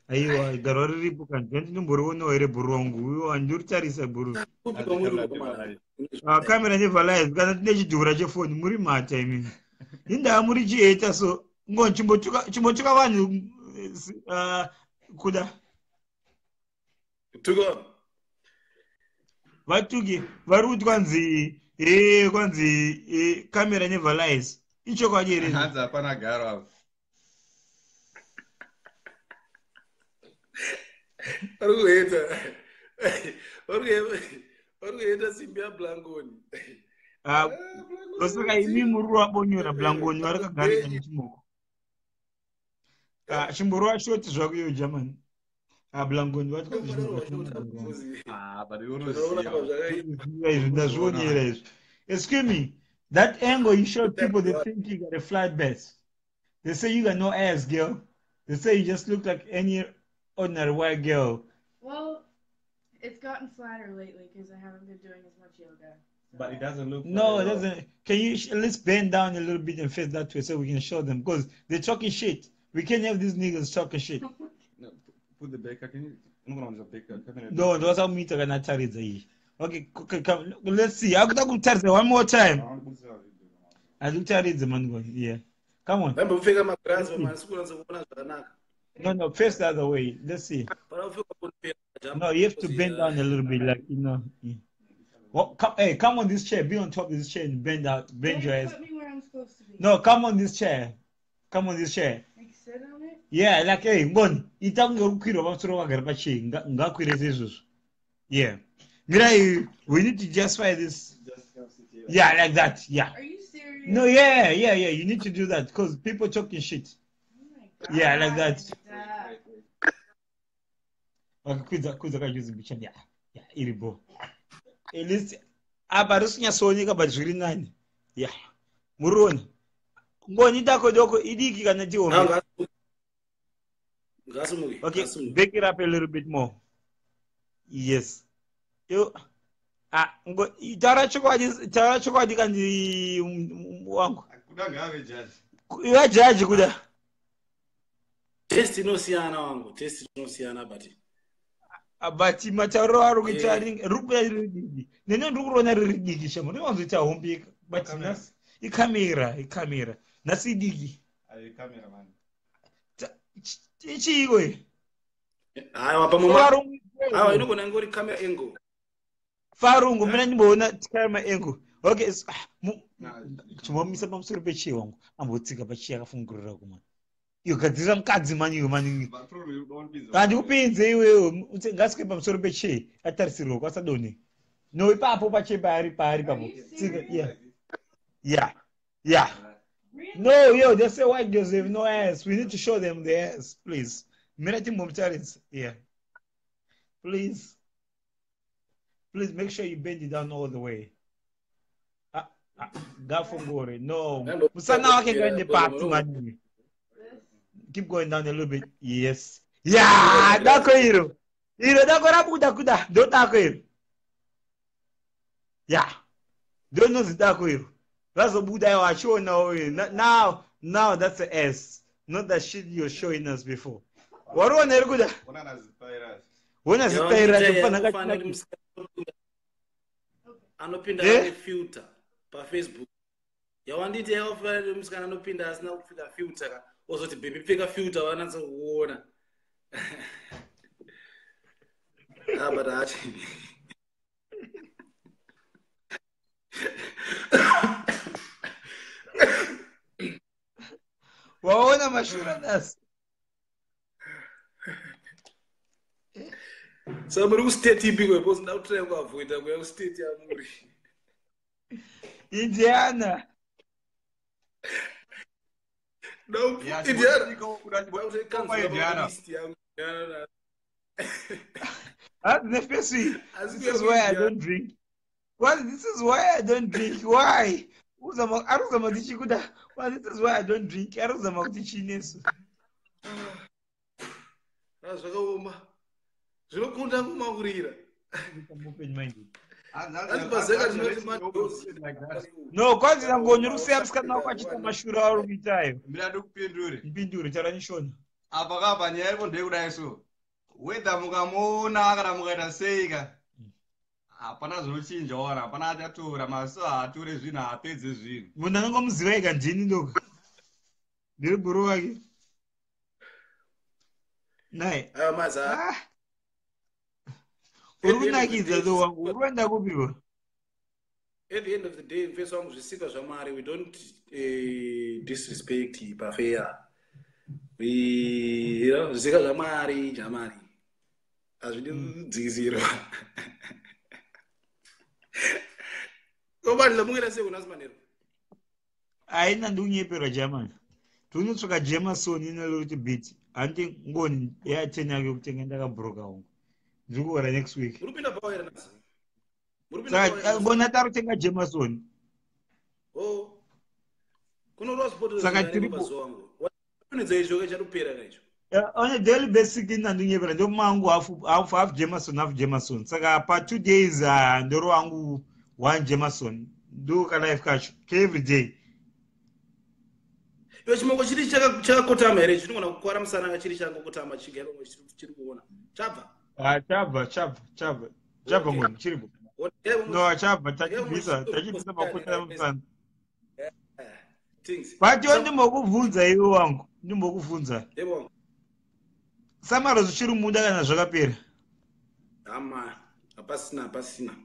Aiwa garo riripo kanti ndinomboriwonawo here bhuru wangu uyo handiritarisa bhuru. Camera never lies kana tine chidhura chefoni muri mhata imimi. Indaa muri chieta so ngoni chimbotuka vanhu kuda. Tuka. Vatuki vari kuti kwanzi kwanzi camera never lies. Ichokwadi here? Hanzi hapana garo apo. Vari kuheta simbi yaBlangoni. Osaka imi muri wabonyora Blangoni vari kagarika nechimoko. Chimborova shoti zvako iyo Germany. Blangoni vati izvi ndazvionera izvi. Excuse me, that angle you showed people, they think you got a flat bed. They say you got no ass, girl. They say you just look like any ordinary white girl. Well, it's gotten flatter lately because I haven't been doing as much yoga. So. But it doesn't look. No, it doesn't. Can you at least bend down a little bit and face that way so we can show them? Because they're talking shit. We can't have these niggas talking shit. No, put the baker. Can you? No, that's how me talking. Okay, come, let's see. I could tell one more time. I looked at it, the man going, yeah. Come on. No, face the other way. Let's see. No, you have to bend down a little bit, like, you know. Yeah. Well, come, hey, come on this chair. Be on top of this chair and bend out. Bend your ass. Put me where I'm supposed to be. No, come on this chair. Come on this chair. Like sit on it? Yeah, like, hey, ngoni. Ita kunge pamusoro wakagara pachair. Ngakwire seizvozvo. Yeah. Mirai, we need to justify this. Just come sit here. Yeah, like that. Yeah. Are you serious? No, yeah. You need to do that because people talking shit. Oh my God. Yeah, like that. Okay, kwidza kajuzi bichani. Yeah, yeah, iribo. At least apa risinyatsooneka but zviri nani. Yeah. Muriona. Ngoni dako doko idiki kana tiombe. Okay, back it up a little bit more. Yes. Yo ngo taura chokwadi kandi wangu. Kuda ngave judge. Iwe judge kuda. Test inosiyana wangu, test inosiyana but but matauriro ari kuita rikubuda riri diki. Nene ndiri kuona riri diki shamo. Ndinowanzoita hombe but nhasi ikamera, ikamera. Nhasi idiki. Ayi kamera man. Ichiiko iyi? Aiwa pamwe. Aiwa inogona ingori camera angle. Farungu mina ndimboona camera angle. Okay, chimbomisa pamusoro pechiye wangu. Ambotsika pachiye akafungurira kumana. Iyo gadzirira mukadzi mani iwe mani. Handikupinze iwewe. Ngasike pamusoro pechiye atarisirwa kwasadonhe. No, ipapo pachiye paari papo. Tsika, yeah. Yeah. Yeah. No, yo, they say white girls have no ass. We need to show them the ass, please. Mira timbomutaridza. Yeah. Please. Please make sure you bend it down all the way. Gafungore. No. Musana wake ngaende pasi mani. Keep going down a little bit. Yes. Yeah, dako iro. Iro dako rabuda kuda. Do dako iro. Yeah. Do nozi dako iro. Vazobuda iwo achionawo. Now that's the S, not the shit you're showing us before. Wariona iri kuda? Ona zipairasi. Wona zipaira racho mufana. Fanira kuti musikana anopinda Eh? ane filter paFacebook. Yawanditi yakafanira kuti musikana anopinda asina kupfeka filter ka, ozoti, "Baby, pfeka filter," vanatsa kuona. Ah, but hachi. Waona mashura nhasi. Saka muri kustate ipi kwe? Because ndakutraya kuavoida kuya kustate yamuri. Indiana. Yeah, Indiana. Kuda Indiana. Nefesi, this is why I don't drink. Well, this is why I don't drink. Why? Uzama ari kuzama kuti chikuda. Well, this is why I don't drink. Ari kuzama kuti chinesu. Zvakaoma, zvinokunda kumakurira. Open minded. Hanzi pazeka tinoti madhozi. No, kwanzi ngoni uri kusiya musikana wako achiita mashura auri kuitayo. Mira, ndikupindure. Mpindure, taura neshona. Apa kapa nyaya iripo ndeyekudai, so whether mukamuona kana mukaita sei ka, hapana zvinochinja. Wana hapana achatora maso, haatore zvinhu, haapedze zvinhu. Munhu anongomuziva ika ndini ndoga. Ndiri bhuru wake. Nai. Aya maza. Ah. Uri kunakidza tho wangu. Uri kuenda kupiwa? At the end of the day, mfesi wangu, zvisikwa zvaMwari, we don't disrespect pafeya. We zvisikwa zvaMwari, jamari, hazvidi kudzikisirwa. Obadla mungera sei kunasi manero? Haina, ndikunyeperwa German. Ndinotsvaka Jameson ine little bit. Handi ngoni ya10 yake yekutenga ndakabhuroka wangu. Ndiri kuora next week. Muri kupinda bhawa here nhasi? Muri kupinda bhawa here Saka nhasi? ngoni atari kutenga Jameson. Oh. Kunorwa sport. Saka tiri pazuva wangu. Watunidza icho ke chatopera ka icho. On a daily basic ina ndinyepera ndomangu half half half Jameson, half Jameson. Saka pa 2 days ndoro wangu one Jameson. Ndo ka life kacho every day. Iwe, chimoko chiri chakakotama here? Chinogona kukwara musana chiri changokotama chigaro chiri kuona. Chabva. Ah, chabva, chabva, chabva. Chabva. Okay. Ngoni chiripo. No, chabva, tachibvisa, tachibvisa mafuta emusana. Things. But iwe, ndimbokubvunza iwe wangu, ndimbokubvunza. Yebo. Samaro zvichiri muda kana zvakapera? Hama, hapasina, hapasina.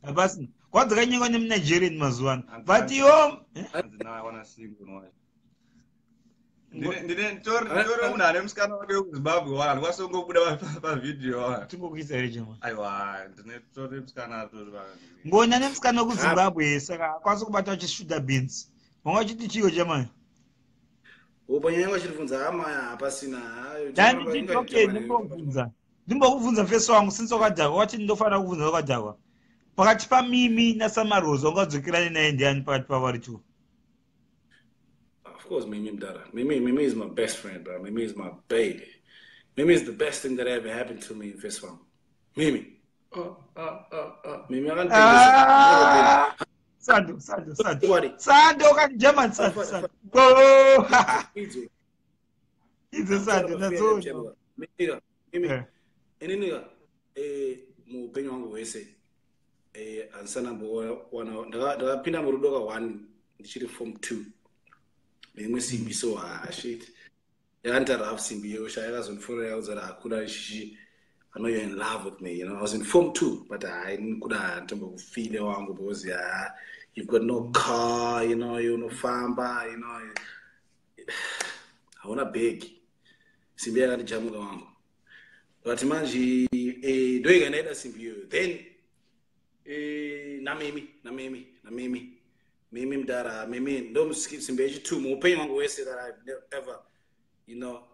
Hapasina. Kwadzakanyengwa nemuNigerian mazuva ano. But iwo Hanzi naye wana single wacho. Ndine nditori munhu ane musikana wake wekuZimbabwe wana handikwanisi kungobuda pavhidhiyo wana. Tingokuisa here chema? Aiwa, ndine tori musikana atori. Ngoni ane musikana wekuZimbabwe, saka akwanisi kubata achishuta beans. Wanga uchiti chiyo chemani? Upo nyaya wachiribvunza hama, hapasina. Ndanditi okay, ndimbokubvunza. Ndimbokubvunza mfeso wangu, since wakadhakwa wati ndinofanira kubvunza wakadhakwa. Pakati paMimi naSamarosa, ungadzokirani naye ndiani pakati pavari two? Of course, Mimi Mdara. Mimi, Mimi is my best friend, bro. Mimi is my baby. Mimi is the best thing that ever happened to me in this one. Mimi. Oh, oh, oh, oh. Mimi, I can't. Ah! Sando, sando, sando. What? Sando kani German, sando, sando. Go! Idzo sando nadzo. Mimi, Eh. inini muupenyu hwangu hwese handisana mbowana ndakapinda murudo ka one ndichiri form two neimwe simbi. So ah, shit, yakanita rough simbi yosha yakazondifonera yaudza kuti hakuna chichi, I know you're in love with me. I was in form two, but I kuda ntombokufile wangu because yeah, you've got no car, unofamba, hauna bhegi. Simbi yakandijamuka wangu. But manje ndoika ndaida simbi iyoyo. Then namimi namimi namimi mimi mdara mimi ndo simbi yechitu muupenyu wangu wese that I've ever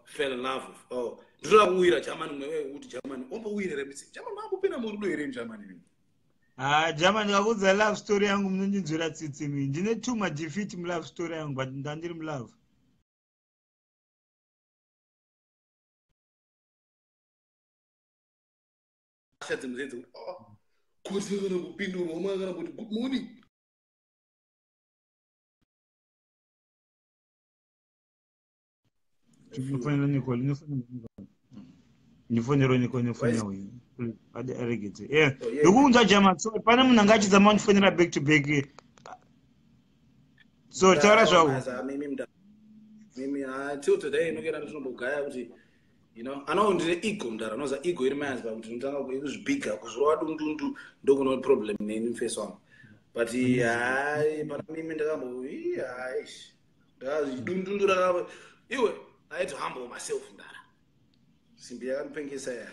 fell in love with. Oh, ndinoda kuwira Germany mwewe kuti Germany ombowira here misi Germany mambopinda murudo here Germany? Ah, German, ndikakuudza love story yangu munondinzwira tsitsi mi. Ndine two madefeat mulove story yangu, but ndandiri mulove. Dzimwe dzedzi kuti oh, kuti kana kupindurwa kana kuti good morning. Ndinofonera Nicole, ndinofonera Nicole. Ndifonera Nicole, ndinofonera uyu. Ade aregedze. Eh, Oh, yeah. ndokuunza German. So pane munhu anga achizama kundifonera back to back. So taura zvako. Mimi mda. Mimi till today inokera ndinombogaya kuti ano ndine ego mdara, unoza ego iri mayanzi pakuti ndinotanga kuzvibhiga kuzvirova dundundu ndokuno problem neni mufesi wangu. But hayi, pana mimi ndakambo hayi, ndakazvidundundu raka iwe, I had to humble myself mdara. Simbi yakandipengesa ya.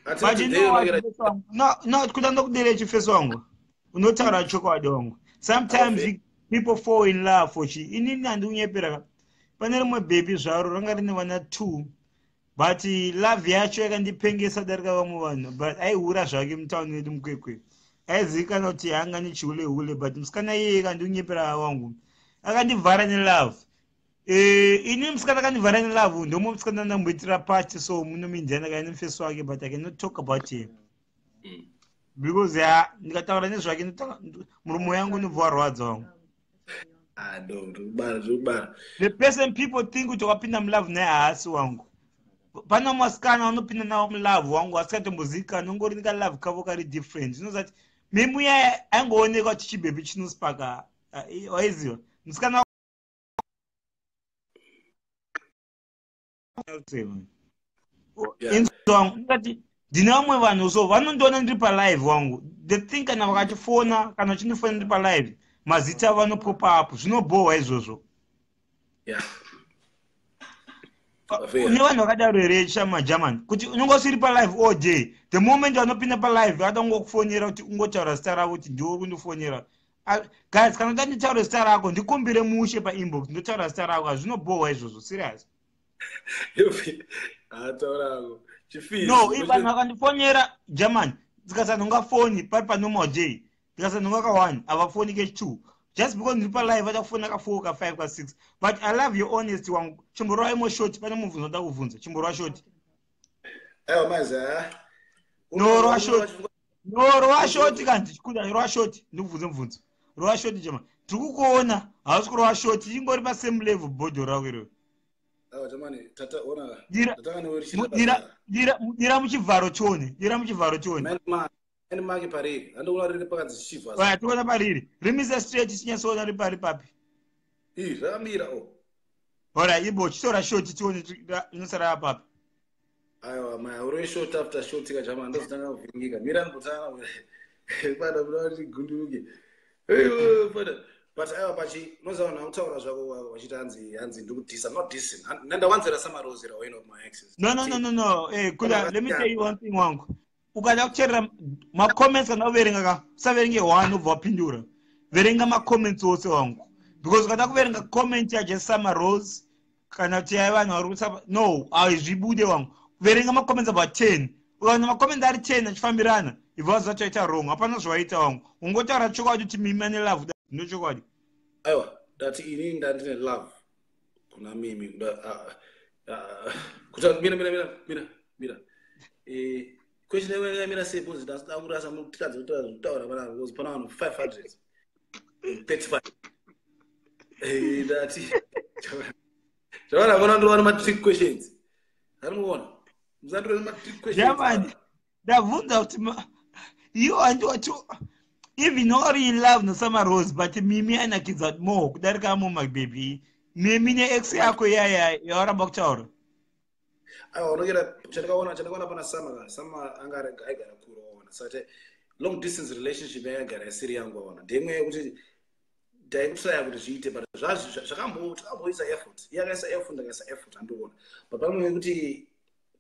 Until But you today know what, unokera mufesi wangu? No, kuda ndokudere chifesi wangu. Unotaura chokwadi wangu. Sometimes people fall in love for chi. Inini handikunyepera ka. Pane rimwe baby zvaro ranga rine vana 2. But love yacho yakandipengesa darika vamwe vanhu. But aihura zvake mutauni medu muKwekwe. Aizivikanwa kuti anga nechihule hule, but musikana iyeye kandikunyepera wangu. Akandivhara nelove. Ini musikana akandivhara nelove ndomo musikana ndamboitira party so muno muIndiana kaine mufesi wake, but I cannot talk about him. Because ya ndikataura nezvake muromo yangu unobva warwadza wangu. Ah no, ndikubara, ndikubara. The person people think kuti wakapinda mulove naye haasi wangu. Pane vasikana vanopinda navo mulove wangu asikatombozivikanwa, ungori kalove kavo kari different. Zvinozati memuya aingoonekwa kuti chibhebhi chinospaka, waiziva musikana. Inzwa wangu, ndingati ndine vamwe vanhu so vanondiona ndiri palive wangu, the thing kana vakachifona, kana vachindifona ndiri palive, mazita vanopopa up, zvinobhohwa izvozvo. Une vanhu vakadaro here chamagerman kuti unonge usiri palive all day, the moment vanopinda palive vada kungokufonera kuti ungotaura zita ravo kuti ndiwo kundifonera? Guys, kana uda nditaure zita rako, ndikumbire mushe painbox, ndotaura zita rako. Hazvinobhohwa izvozvo, serious. Ataurako chifisi. No, vanhu vakandifonera German, ndikasanhonga foni pari panormal day, ndikasanhonga ka1, havafoni ke2, just because ndiri palive vada kufona ka4, ka5, ka6. But I love your honesty wangu. Chimborova imo short, pane mubvunzo ndoda kubvunza. Chimborova short. Aiwa mazi ha. No, rova short. No, rova short kanti kuda rova short, ndikubvunze mubvunzo. Rova short German, tiri kukuona hausi kurova short, ingori pasame level bhodho rako iroro. Aiwa jamani, tata ona. Tatanga newe Dira muchivharo tione, dira muchivharo tione. Ene make pariri andoona riri pakanzi chivha. Waya, tiona pariri, rimise straight tinyatsoona riri pari papi. Ii, zvakamira o. Ora ibo chitora short tione inosara apapi. Aiwa maya, uri short after short ka jamani, ndozotanga kuvhiringika. Mira ndotanga pada kuda kuti gunduruke. Pada but aiwa pachi unoziva vanhu vakutaura zvako vachiti hanzi ndikudhisa. I'm not dissing, ndandawanzira samarozera one of my exes. No, no, no, no, no. Eh, kuda, let me tell you one thing wangu. Ukada kuteerera macomments, kana uverenga ka, usaverenge one ubva wapindura. Verenga macomments ose wangu, because ukada kuverenga comment yaJesama Rose kana kuti yai vanhu vari kusapa, no, hazvibude wangu. Verenga macomments about 10. Ukaona macomments ari 10 achifambirana, ibva waziva kuti waita wrong. Hapana zvawaita wangu, ungotaura chokwadi kuti mimi ane love, ndo chokwadi. Aiwa, ndati inini ndandine love kuna Mimi kuda kuti mira, mira, mira, mira, mira. Question yayo yamira sei? Because ndasida kurasa tikadza kutaura panapa because pana vanhu 535. Ndati zvavana vona ndinowana matrick questions, arimuona musandore matrick questions. Jamani, ndabvunza kuti you handiwati even uri in love nosama Rose, but Mimi anakidza more kudarika amo mababy. Mimi neex yako iyaya yawaramba kutaura. Aiwa, unokera chandakaona pana Sama ka, Sama anga aigara kure waona, saka long distance relationship yayagara isiri yangu waona, ndemwe yekuti ndaikutraya kuti zviite, but takamboisa effort, iye akaisa effort, ndakaisa effort, andiona. But pamwe yekuti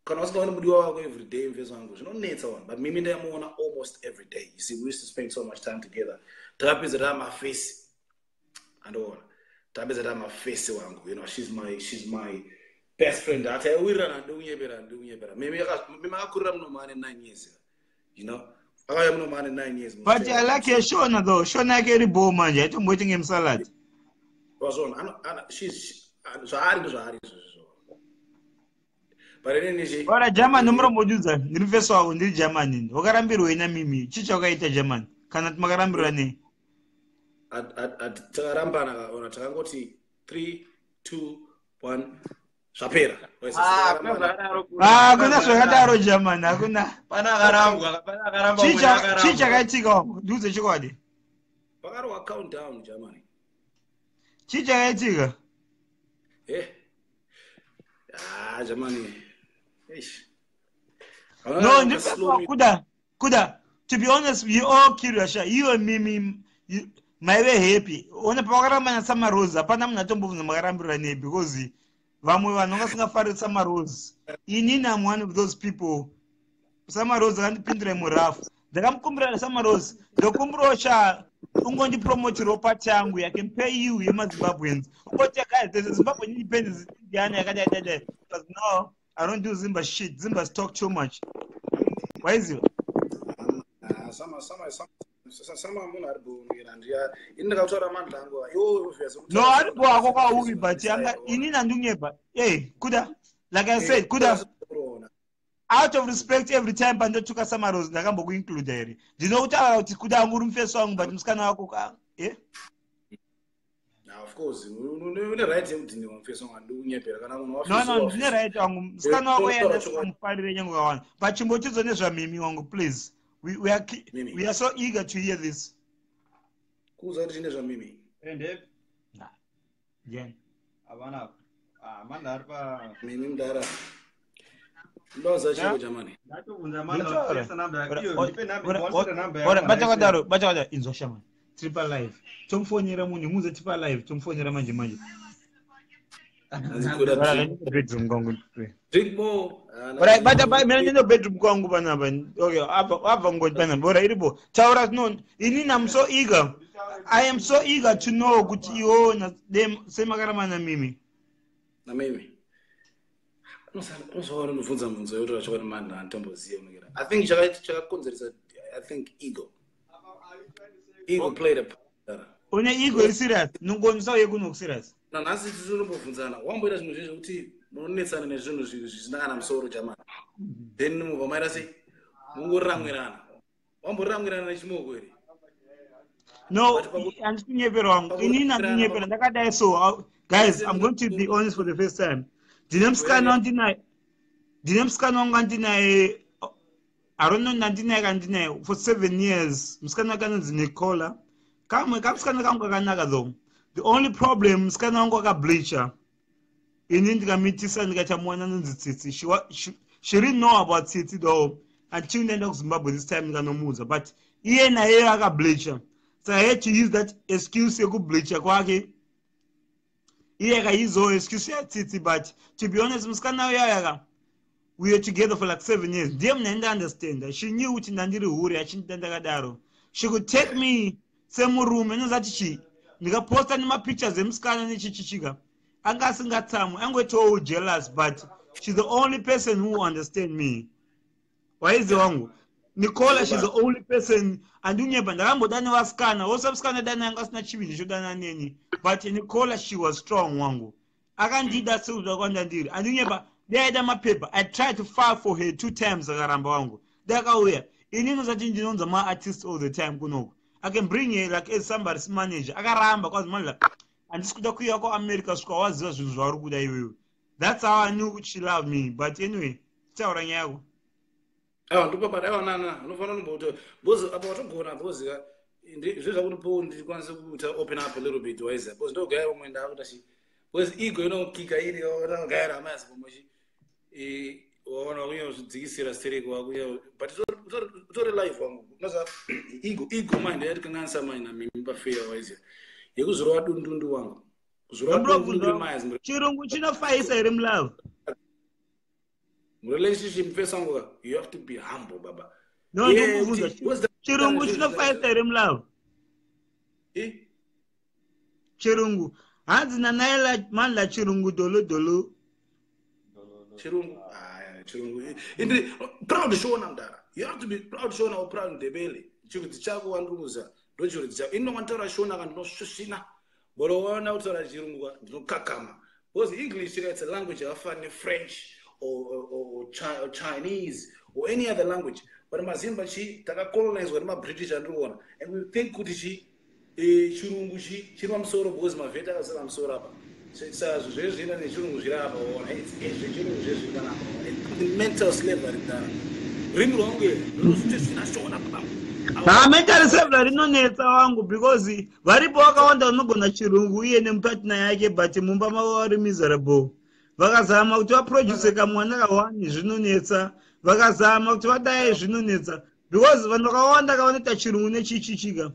kana usingaoni mudiwa wako every day, mufesi wangu, zvinonetsa wana. But Mimi ndaimuona almost every day. You see, we used to spend so much time together, takapedza taamafesi, andiona, takapedza taamafesi wangu. She's my best friend. Ataiwirirana, ndikunyepera, ndikunyepera. Mimi akakurira muno maane 9 years, akauya muno maane 9 years. But I like your shona though, shona yake iri bo manje, aitomboiti ngemusalad. Wazvona, zvaari ndozvaari izvozvo, but inini Ora German, murombodudza, ndiri mufesi wako, ndiri German. Wakarambirwei naMimi? Chii chawakaita German, kana kuti makarambirwa nei? Takarambana ona, takangoti 3, 2, 1. Zvapera. Ah, hakuna zvakadaro, German, hakuna. Pana akarambwa, pana akaramba. Chii chakaitika, wangu? Ndiudze chokwadi. Pakarohwa countdown, Germany. Chii chakaitika? Eh, ah, Germany. Eish. No, ndipeswa kuda kuda. To be honest, we all curious. Sha, you and me, maive happy. Ona, pavakaramba naSamarose, hapana munhu atombobvunza makarambirwa nei, because vamwe vanhu vangasingafariri Samarose. Inini am one of those people. Samarose akandipindura murafu. Ndakamukumbira, "Samarose, ndokumbirawo sha ungondipromotirawo party yangu. I can pay you yemaZimbabweans. Ungoti, guys, there's a Zimbabwe independence Indiana yakadai dai dai." But no, I don't do Zimba shit. Zimbas talk too much. Waiziva? Ah, sama munhu ari bhonera ndiya. Ini ndakataura mandla angu, iwo. No, aripo ako kwauri, but anga inini handinyepa. Hey, Kuda, like I said, Kuda, out of respect, every time pandotuka Samarose, ndakambokuincluda here? Ndinokutaura kuti Kuda angu uri mufeso wangu, but musikana wako ka, eh? Of course une right yekudhiniwa mufeso wangu, handikunyepera kana munhu. No, ndine right wangu. Musikana wako yandasingamufarire nyange kakawanda, but chimbotidzo nezvaMimi wangu, please. Mimi. We are so eager to hear this. Kuuza kuti chine zvaMimi. Ende. Jen. Havana. Ah, Mandla ari pa Mimi mudara, ndoza chiko, Germany. Ndatobvunza Mandla Nditaura. kuti namba yake. Iyo, ndipe namba, waseta namba Ora, yako. bachakadaro, bachakadaro, inzwa shamani. Tiri pa live. Tomufonera munhu, muze tipa live, tomufonera manje manje. Hanzi Kuda, Ora, drink, ndine bedroom kwangu. Drink more. Ah, Ora, bata pa mina ndine bedroom kwangu panapa. Okay, abva abva ngoti panapa. Ora, iripo. Taura no, inini I'm so eager. I am so eager to know kuti iwo na dem semakarama na Mimi. NaMimi unozoona ndobvunza mubvunzo yokuti chokwadi Mandla handitomboziva unokera. I think chakakonzeresa, I think ego played a part. Une ego iri serious. Nongonisa uye kuno serious. Nanhasi tinotombobvunzana, wamboita zvinhu zvezvo kuti munonetsana nezvinhu zvisina kana musoro, Jamani, then mubva maita sei? Mungoramwirana. Wamboramwirana nechimoko here? No, But handisi kunyepera wangu. Inini handikunyepera, ndakadai so. Guys, I'm going to be honest for the first time. Ndine musikana wandinaye. Ndine musikana wangu andinaye. I don't know ndandinaye kandinaye for 7 years. Musikana wake anonzi Nicola. Kamwe kamusikana kangu kakanaka though. The only problem, musikana wangu akableacha. Ini ndikamitisa, ndikachamuwana anonzi Tsitsi. She didn't know about Tsitsi though until ndaenda kuZimbabwe this time, ndikanomuudza. But iye naye akableacha. So I had to use that excuse yekubleacha kwake. Iye akaizowo excuse yaTsitsi, but to be honest, musikana uyo yaka we were together for like 7 years. Ndiye munhu aindiunderstanda. She knew kuti ndandiri hure, achindida ndakadaro. She could take me semurume. Inozati chi ndikaposta nemapictures emusikana nechichichika, anga asingatsamwi, angoitawo jealous, but she's the only person who understand me. Waizi wangu, Nicola, she's the only person. Andinyepa, ndakamboda nevasikana wose, musikana dani anga asina chivindi chodana neni, but Nicola, she was strong wangu, akandida sekuda kwandandiri. Andinyepa, dai aida mapepa, I tried to file for her two times, akaramba wangu. Dai akauya, ini nosati ndinonzwa maartist all the time kunoku, I can bring her like as somebody's manager. Akaramba kwazi, "Mandla, handisi kuda kuuya kuAmerica svika waziva zvinhu zvauri kuda iwewe." That's how I knew she loved me. But anyway, taura nyaya yako. Aiwa, ndopabata. Aiwa, nana unofanira kumboti because apa watogona, because ka zvezvakuti po ndikwanise kuita open up a little bit, waiza, because ndogaya umwe ndakuita chi, because ego inokika iri gayara amayazi pomwe chi waona wakunya kuzvidzikisira stereki wakunya, but utori live wangu. Unoza ego mind yatikanganisa mine naMimi pafeya, waiziya, yekuzorova dundundu wangu, kuzorova dundundu remayazi. Chirungu chinofaisa here mulove? Murelationship, mfesa wangu, you have to be humble, baba. No, ndikubvunza, chirungu chinofaisa here mulove? Eh? Chirungu, hanzi nanaila Mandla, chirungu dolo dolo. Chirungu, aya, chirungu indi proud Shona mdara. You have to be proud Shona or proud Ndebele. Chirudzi chako wandiruza ndo chirudzi chako. Ini wantaura Shona ka ndinosvisvina, but waona kutaura chirungu ka ndinokakama, because English ka, it's a language yakafanana neFrench or Chinese or any other language, but maZimba chi takacolonizwa nemaBritish, andiri kuona, and we think kuti chi chirungu chi chiri pamusoro because mavheti akazara pamusoro apa. Saka zvezvina nechirungu zviri apa waona, zvechirungu zvezviri panapa. Mental slavery dara. Rurimi rwangu runozviti zvina shona panapa. Ha, mental slavery rinonetsa wangu, because varipo vakawanda vanogona chirungu uye nemupartner yake, but mumba mavo vari miserable. Vakazama kuti vaproduce kamwana kawani, zvinonetsa. Vakazama kuti vadai, zvinonetsa, because vanhu vakawanda kavanoita chirungu nechichichika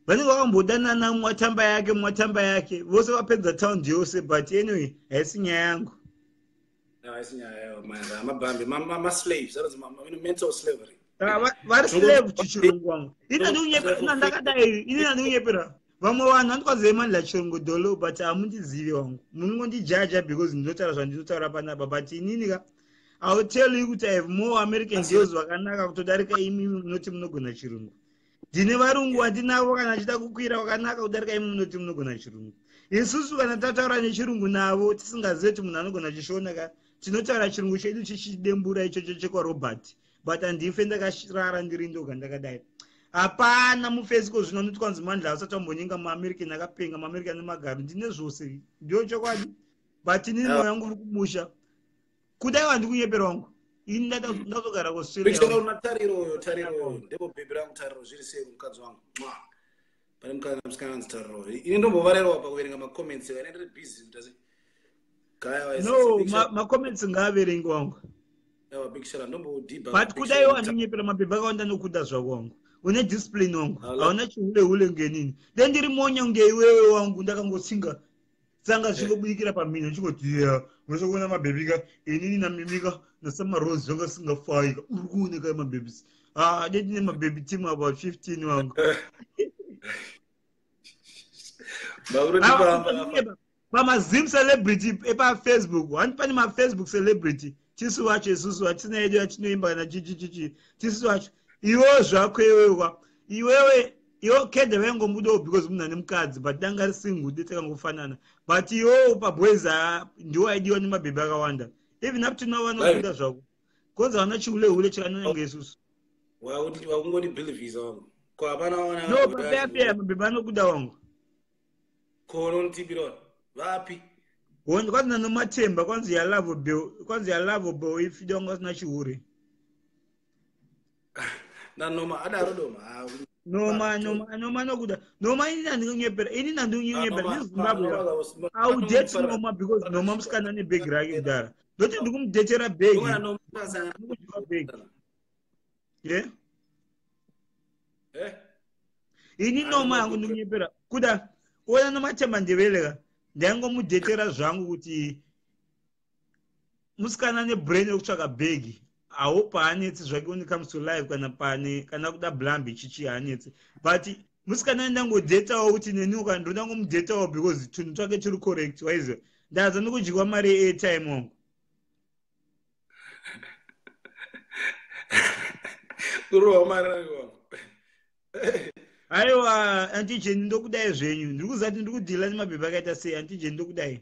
vanenge vakambodanana, mumwe atamba yake, mumwe atamba yake, vose vapedza taundi yose. But anyway, haisi nyaya yangu. Haisi nyaya, mabhambi maslaves, anonzi mental slavery. Vari slave chichirungu wangu. Ina ndikunyepera ndakadai, ini nandikunyepera. Vamwe vanhu vandikwazive Mandla Chirungu Dolo, but hamundizivi wangu, munongondijaja because ndinotaura zvandinotaura panapa. But inini ka, I will tell you kuti I have more American girls vakanaka kutodarika imimi munoti munogona chirungu. Ndine varungu vandinavo kana achida kukwira vakanaka kudarika imi munoti munogona chirungu. Isusu kana tataura nechirungu navo tisingazivi kuti munhu anogona chishona ka, tinotaura chirungu chedu chichidembura ichocho chekwaRobert. But handife ndakarara ndiri ndoga ndakadai. Hapana mufesiko zvino anoti kwanzi Mandla asati ambonyenga muAmerican akapenga, muAmerican nemagaro. Ndine zvose, ndio chokwadi, but inini moyo yangu uri kumusha. Kudai wandikunyepera wangu, ini ndazogara kuAustralia. Tariro, Tariro, ndipo bhebhi rangu Tariro. Zviri sei mukadzi wangu? Pane mukadzi, musikana anzi Tariro. Ini ndombovarerwa pakuverenga macomments, ine ndiri busy. No, macomments ngaaverengi wangu. But kudai wandinyepera, mabhebhi akawanda nokuda zvako wangu. Une discipline wangu, hauna chihule hule ngenini. De ndiri monya ngeiwewe wangu, ndakangotsinga tsanga zvichingobudikira pamhino chingoti ya unosokuona mabhebhi ka. Inini namimika nasamarose zvanga singafai ka. Uri kuoneka mabhebhis. Ah, de ndine mabhebhi team about 15 wangu. PamaZim celebrity epaFacebook, hani pane maFacebook celebrity, tisu vacho isusu hatina yedu yatinoimba kana chichichichi. Tisu vacho iwewe zvako iwewa iwewe iwo kedha vaingomudawo because munhu ane mukadzi, but danga risingle de takangofanana. But iwowo paboys ndiwo aidiwa nemabhebhi akawanda. Even up to now vanokuda zvako, konzi havana chihule hule chakananyanga isusu. Wakungondibhilivhisa wangu, ko hapana. No, papeapeya mabhebhi anokuda wangu. Ko unonditipira vapi? Kwanzi nanomatemba, kwanzi yalovable, kwanzi yalovable if donga asina chihure. Nanoma adaro doma. Noma, noma, noma nokuda noma. Ini nandikunyepera, ini nandikunyepera neZimbabwe. I will date Noma because Noma musikana nebhegi rake kudhara. Ndoti ndikumudhetera bhegi, bhegi ye. Ini Noma yangu ndikunyepera kuda ona nomatemba ndeveleka. Ndaingomudhetera zvangu kuti musikana nebrain yekutsvaka bhegi haupo, haanetsi zvake when it comes to life. Kana pane kana kuda blambi chichi haanetsi, but musikana ndangodhetawo kuti neniwo kana ndondangomudhetawo because tunhu twake turi correct. Waiziva ndaza nokudyiwa mari yeairtime wangu. Kurohwa mari wangu. Aiwa, Antigen, ndokudai zvenyu. Ndiri kuziva kuti ndiri kudhila nemabhebhi akaita sei. Antigen, ndokudai.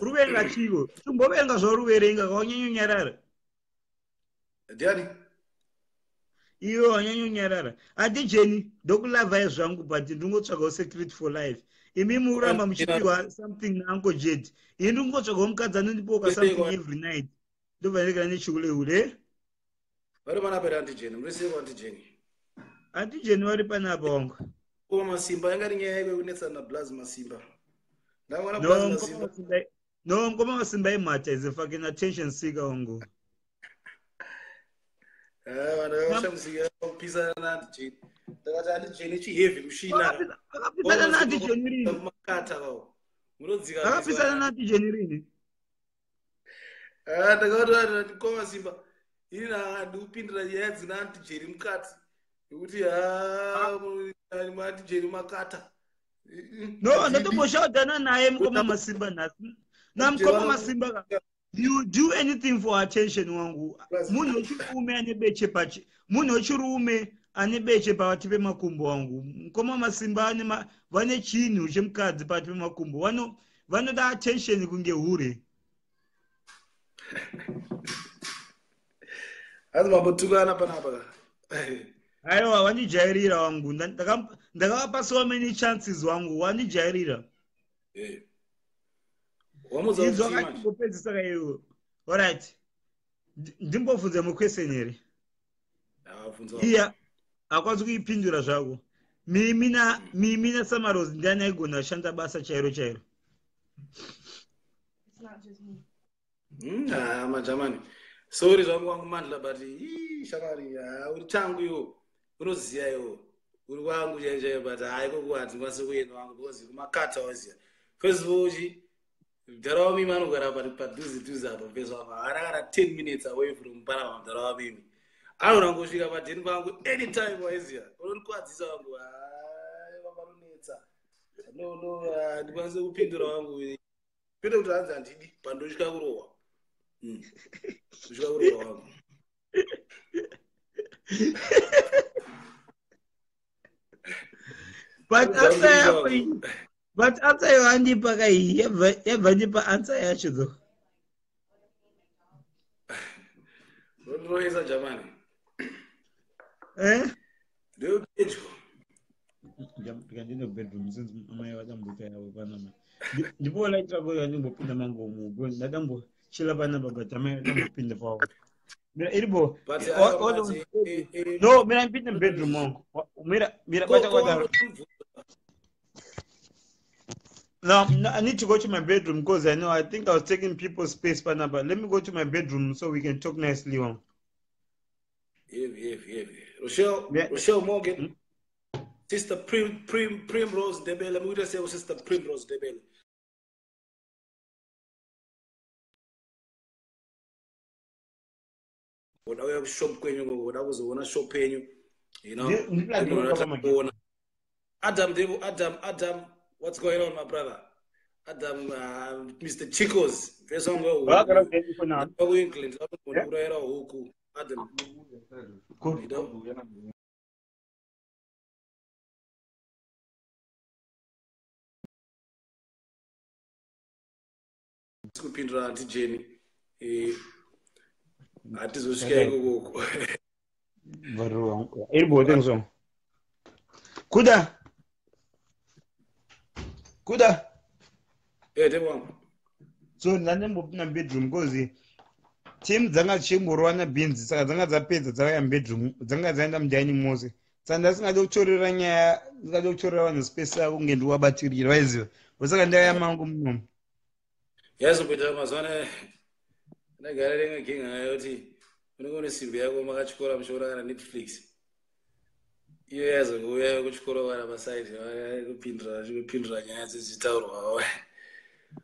Ruverenga chiko? Tumboverenga zvauruverenga kawanyanyonyarara. Ndiani? Iwe wanyanyonyarara. Antigen, ndokulavhai zvangu, but ndingotsvagawo security for life. Imi muramba muchipiwa something naUncle Jed, ini ndingotsvagawo mukadzi anondipoka something every night, ndobva ndekana nechihulehule. Vari panapa ere Antigen? Muri sei Antigen? Antigen vari panapa wangu. Koma Masimba, yanga ri nyaya yekunetsana naBlaz Masimba. Ndaona. No, mukoma Masimba imhata, is a fucking attention seeker wangu. Vanhu vakashamisika kupisana naAntigen. Ndakati Antigen chiheavy mushina. Akapisana naAntigen rini? Makata kawo munodzika. Akapisana naAntigen rini? Ndakati koma Simba, ini handikupindira nyaya dzina Antigen mukati nekuti Antigen makata. No, ndatomboshaudhana naye mukoma Masimba nhasi. Namukoma Masimba, you do anything for attention wangu. Munhu wechirume ane beche pachi, munhu wechirume ane beche pakati pemakumbo wangu. Mukoma Masimba vane chinhu chemukadzi pakati pemakumbo. Vanoda attention kunge hure. Hanzi mambotukana panapa. Aiwa, wandijairira wangu. Ndakavapa so many chances wangu, wandijairira. Wamudza Izvo kuti chii manje? Akachingopedzisa kaiwo. Alright, ndimbobvunze muquestion here? Abvunza. Iya hakwanisi kuipindura zvako. Mimi naSamaros, ndiani aigona kushanda basa chairo chairo? It's not just me. Ah, majamani, sorry zvangu wangu Mandla, but ii, shamwari, ah, uri changu iwo, unoziya iwo uri wangu chaiyo chaiyo, but hayi, koko handikwanisi kuenda wangu because kumakata waziya. First of all, chi mudhara wamimi anogara padhuze dhuze apa. Mfesi wangu haana kana 10 minutes away from panapa. Mudhara wamimi anogona kungosvika padheni pangu anytime, waiziya. Unondikwadzisa wangu, hai, vapanonetsa. No, no, handikwanisi kupindura wangu, kwete kuti hanzi handidi, pandosvika kurohwa. Kusvika kurohwa wangu. But answer yako iyi, but answer yawandipa kai, yabva ndipa answer yacho though. Unondirohesa jamani. Eh? Ndopedyo. Ndikaenda bedroom since amai vatamboita yavo panapa. Ndipo light rako yandimbopinda mangomu because ndatambochila panapa, but amai vatambopinda pavo. Mira, iripo. But No, mira, ndipinde mubedroom mangu. Mira, mira, bata kwataro. No, no, I need to go to my bedroom because I know I think I was taking people's space panapa. Let me go to my bedroom so we can talk nicely one. Heavy, heavy, heavy. Rochelle, Yeah. Rochelle Morgan, Sister Primrose Debele. I'm going to say Sister Primrose Debele. Woda uya kushop kwenyu, woda kuzoona shop yenyu, you know. Ndi- Kuona. Adam Devo, Adam, Adam, what's going on, my brother? Adam, Mr. Chicos. First one go. Ku England, urayira huku. Adam, you know. Kupindura Auntie Jenny. Hatizosvika ikokoko. Iripo, thanks so. Kuda. Kuda. Devo wangu. So ndandambopinda mubedroom because team dzanga dzichingorwana beans, saka dzanga dzapedza, dzauya mubedroom, dzanga dzaenda mudining mose, saka ndasingade kutorera nyaya, ndingade kutorera vanhu space yavo kunge ndiwabatirira, vaiziva, osaka ndauya mangu munomu. Yazomboita mazuva ano ndagara rimwe ginga yoti unenge une simbi yako makachikora muchiona kana Netflix, iyo yazongouya kuchikoro kana pasaidi kupindura chikupindura nyaya dzichitaurwa.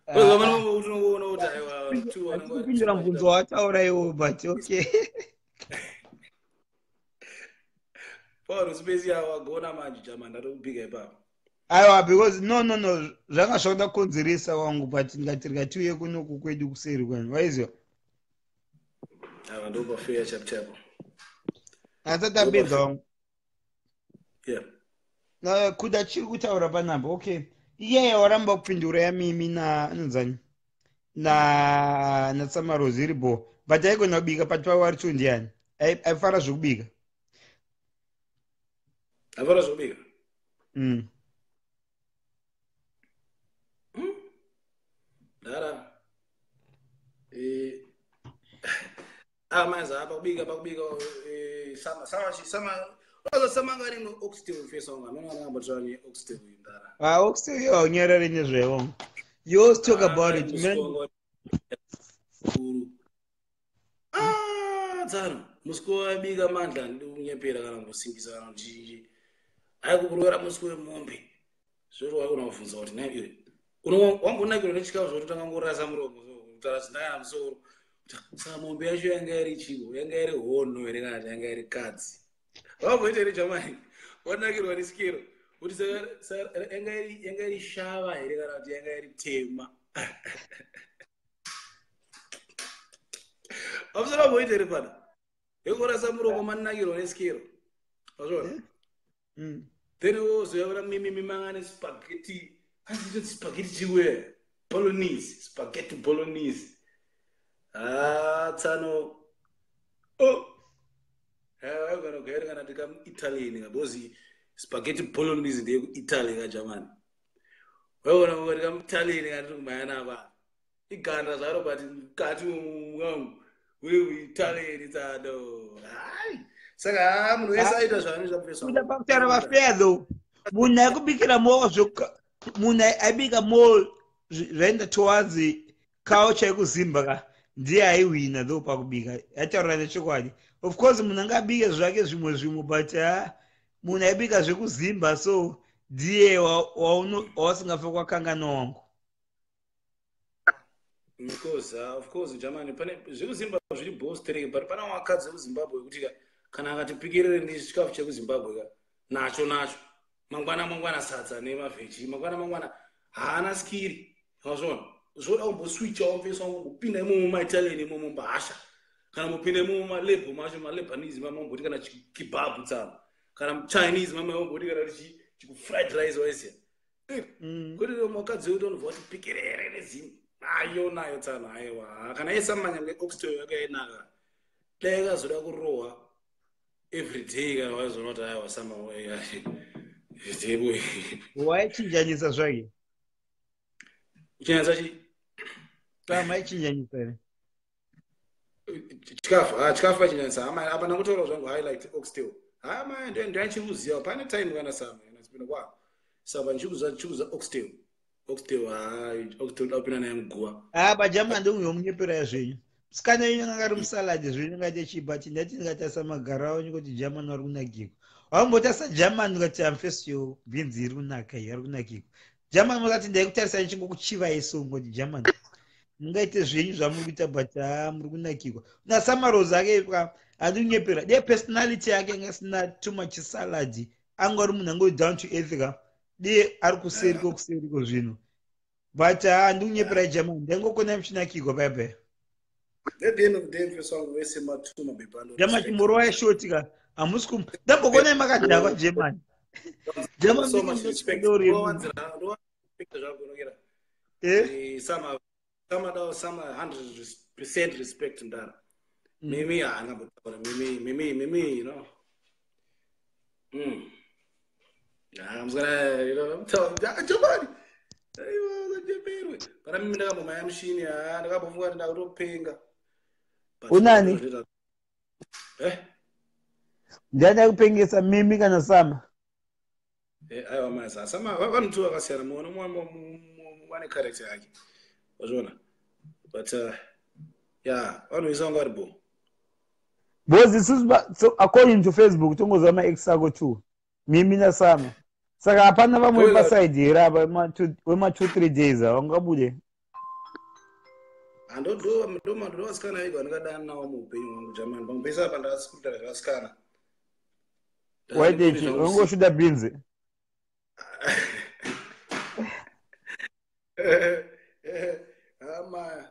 Unongoona kuti aiwa, two vanenge kupindura mubvunzo wataura iwo, but okay. Pauro space yavo wagona manje jama, ndatokubika ipapo. Aiwa, because no, no, no, zvanga zvakuda kukonzeresa wangu, but ndikati rikatiuye kunoku kwedu kuseri kwanu, waiziva. Ava ndopafeya chapo chapo. Asati apedza wangu. Yeah. Na, kuda chiri kutaura panapa, okay, iyeye waramba kupindura yamimi na anonzani na naSamarozi, iripo, but aigona kubika pati pavo vari two ndiani aifara zvekubika? Afara zvekubika? Mm. Dara. Ah, manzi apa kubika, pakubika, sama sama sama wazo sama ngari no oxtail face wanga. Amene wana ambotora ni oxtail ndara. Ah, oxtail iyo haunyarari nezvewo. You always talk about it, man. Kuru. Ah, tsano. Musiko wabika Mandla, ndikunyepera kana kusimbisa kana kuti hayi kukurwera musiko wemombe. Zvoro wakona kubvunza kuti nayi iwe. Wambonakirwa nechikafu zvekuti tanga muromo so kutaura zvindakana musoro. Saka mombe yacho yanga iri chiko, yanga iri hono here kana kuti yanga iri kadzi? Wamboita here jamani? Wanakirwa nesikero. Kuti saka yanga iri shava here kana kuti yanga iri tema? Hamusana wamboita here pana? Yekurasa muromo manakirwa nesikero. Wazviona? Mm. Then wozoya kuna mimi mimangane spaghetti. Hanzi spaghetti chiwe? Bolognese, spaghetti bolognese. Ah, tsano. Oh. Waigona kugaira kana tikamuitalian ka, because spaghetti bolognese ndeyekuItaly ka, Germany. Waigona kunga tikamuitalian ka, ndiri kumhanya napa iganda zvaro, but mukati mwangu uri kuItalian tsano. Hai, saka ha, munhu wese aita zvaanoita mufeso. Kuda pakutaura vafair though, munhu aikubikira more munhu aibika more zvaenda towards culture yekuzimba ka, ndiye aiwina though pakubika. Ataura nechokwadi, of course munhu angabike zvake zvimwe zvimwe, but ha, munhu aibika zvekuzimba so ndiye wawasingafe kwakanganwa wangu. Of course, of course, Germany, pane zvekuZimbabwe zviri bostreke, but pana vakadzi vekuZimbabwe wekuti kana akatipikirire nechikafu chekuZimbabwe ka, nacho nacho mangwana mangwana sadza nemavheji, mangwana mangwana haana skiri. Mazvona, zvoda kumboswitchawo mufeso wangu, kumbopinda imomo maItalian imomo mbahasha, kana mupinda imomo malebo macho, maLebanese mamamboti, kana kibhabu tsama, kana Chinese mamamboti, kana kuti chikufried rice waiziya. Kwete mukadzi wedu anobva kuti pikirere nezimu nayo nayo tsano. Aiwa, kana yesamanya neoxtail yakainaka, dai kazoda kurohwa everyday, kana waizoona kuti aiwa, sama. Waichinjanisa zvake. Uchinyanisa chi? Sama aichinjanisa here? Chikafu, ah, chikafu achinyanisa hama apa. Ndakutaura zvangu highlight oxtail hama ndoyanchikuziva. Pane time kana sama kana chipinda kwa saka ndichikuza oxtail, oxtail, hai, oxtail da kupinda naye muguva. Ah, bajama ndonguyomunyepera zvenyu. Musikana yenyu anga ari musaladi zvenyu, ngaite chii, but ndati ndikatarisa magaro avo nyikoti German vari kunakirwa. Wambotarisa German ukati amfesiyo bhinzi iri kunaka iyi, ari kunakirwa German. Mukati ndaikutarisa ndichingokuchivai, so ngoti German mungaite zvenyu zvamuri kuita, but ha, muri kunakirwa. Nasamaros ake handinyepera de personality yake anga isina too much salad, anga ari munhu angori down to earth ka, de ari kuseri kwokuseri zvino, but ha, ndikunyepera German, ndaingokona muchinakirwa paya paya. At the end of the day, mfeso wangu, vese matuma bebando. German chimborova yeshoti ka, hamusi kum ndambokonai makadhakwa German. German. So much respect. Ndowanzira zvangu unokera. Eh? Sama sama dao sama 100% respect ndara. Mimi haana kutaura mimi mimi mimi you know. Ah, I'm gonna you know I'm telling Jamani. Aiwa, zajeperwe. Pana mimi ndakambomaya mushini, ah, ndakambofunga kuti ndakutopenga. But Unani? Eh? Ndiani akupengesa, Mimi kana Sama? Eh, aiwa maza. Sama vanhu tu vakasiyana, muona mwane character yake. Wazviona? But yeah, vanhu vese vanga vari bo. Because isusu so according to Facebook tongozva maex ako two, Mimi naSama, saka hapana vamwe pasaidi here apa wema 2-3 days ava ungabude? Ndo vasikana vega vandingadana navo muupenyu hwangu, Jamani. Pamwe pese apa ndasi kuita zvevasikana. Waitechi ungoshuda bhinzi? Hama,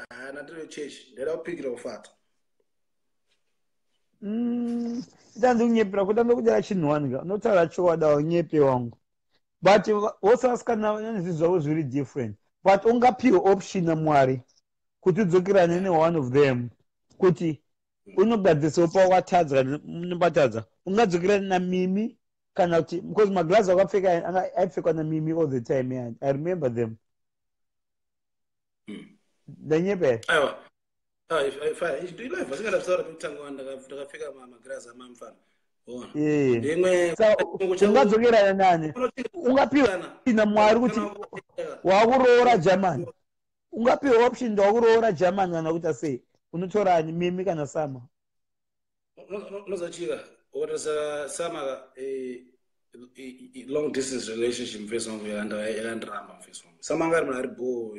hana tiri chechi, ndaida kupikira kufata. Ita ndikunyepera kuda ndokudira chinhuwanika, unotaura chokwadi, aunyepe wangu, but vose vasikana vane zvinhu zvavo zviri different, but ungapiwe option naMwari kuti udzokerane neone of them, kuti unogadzisawo pawakatadza kana unobatadza, ungadzokerana naMimi kana kuti, because maglazi akapfeka aipfekwa naMimi all the time, yeah. I remember them. Ndanyepa here? Aiwa, live asingada pekutanga ndakapfeka magirazi amamufana. Eh. Saka ungadzokerana nani? Ungapiwa naMwari kuti wakuroora German, ungapiwa option ndakuroora German kana kuita sei, unotorani, Mimi kana Sama? Unozochika ukatarisa Sama, long distance relationship, mufesi wangu, yakandiramba mufesi wangu. Sama anga ari munhu ari bo,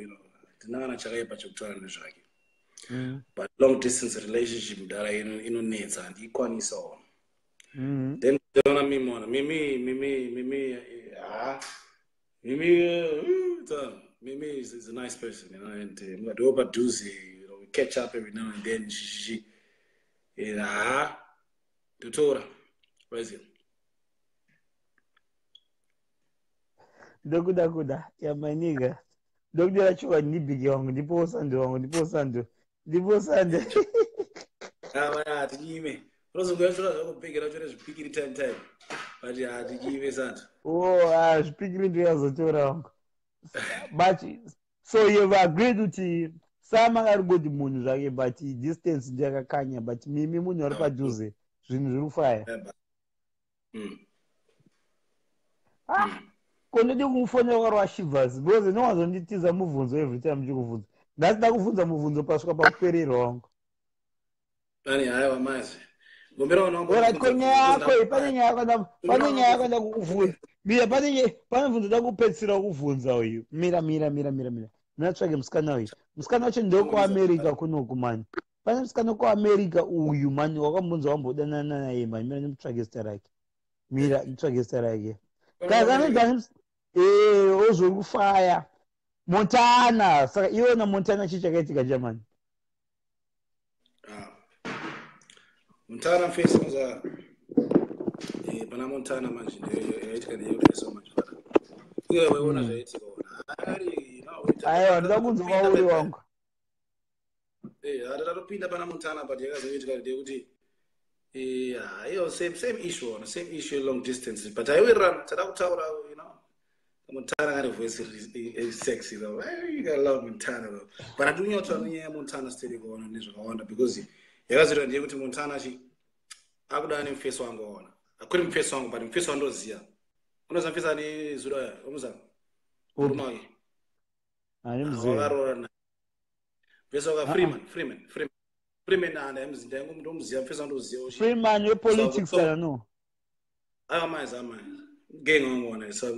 tina kana chakaipa chekutaura nezvake, but long distance relationship mudhara inonetsa, handiikwanisawo. Then ona Mimi, ona Mimi, Mimi, Mimi, ha, Mimi, Mimi is a nice person, and mukadiwo padhuze, we catch up every now and then, shishi, ha, ndotora waiziva. Ndokuda kuda yamaniga, ndokudira chokwadi, ndibhike wangu, ndipowo sando wangu, ndipowo sando, ndipowo sando. Ava hatinyime. Unozongoya tora zvako bhegi racho rezvipikiri time time. But hatinyime santa. Oh, ah, zvipikiri ndingazotora wangu. But so you've agreed kuti Sama ari good munhu zvake, but distance ndiyakakanya, but mimi munhu ari padhuze, zvinhu zviri kufaya. Ah, ko ndodi kumufonera kwaari washivas, because inowazonditiza mubvunzo every time ndichikubvunza. Ndasida kubvunza mubvunzo pasvika pakupererwa wangu. Ani haiwa mazi. Gombera wana wangu. Alright, ko nyaya yako iyi, pane nyaya yakwanda kukubvunza. Mira, pane mubvunzo da kupedzisira kukubvunza uyu. Mira, mira, mira, mira, mira. Mira tsvage musikana uyu. Musikana wacho ndewekuAmerica kunoku mani. Pane musikana wekuAmerica uyu mani wakambonzi wambodanana naye mani. Mira ndimutsvage zita rake. Mira nditsvage zita rake. Guys, anonzi ozori kufaya. Montana. Saka iwe naMontana chii chakaitika, Germany? Ah. Montana mfesi unza pana Montana manje yaitika ndeyekuti manje fana. Iwe weona zvaitika ona. Ari no. Aiwa, ndoda kunzwa kwauri wangu. Hatatopinda pana Montana, but yakazoitika ndeyekuti iyo same issue ona, same issue, long distance, but aiwirirana tada kutaura. Montana got a voice is sexy though. You gotta love Montana though. But I do know to nyaya Montana still go on nezvakawanda because yakazoita ndeyekuti Montana chi akuda nemufesi wangu waona. Akuri mufesi wangu, but mufesi wandoziya. Unoziva mufesi ane zuro ya, unoziva? Murume wake. Handimuzivi. Wakaroora naye. Mufesi waka Freeman, Freeman, Freeman. Freeman and ndomuziva mufesi wandoziya. Freeman wepolitics kana no? Aya maizi amaizi. Gang wangu wana. So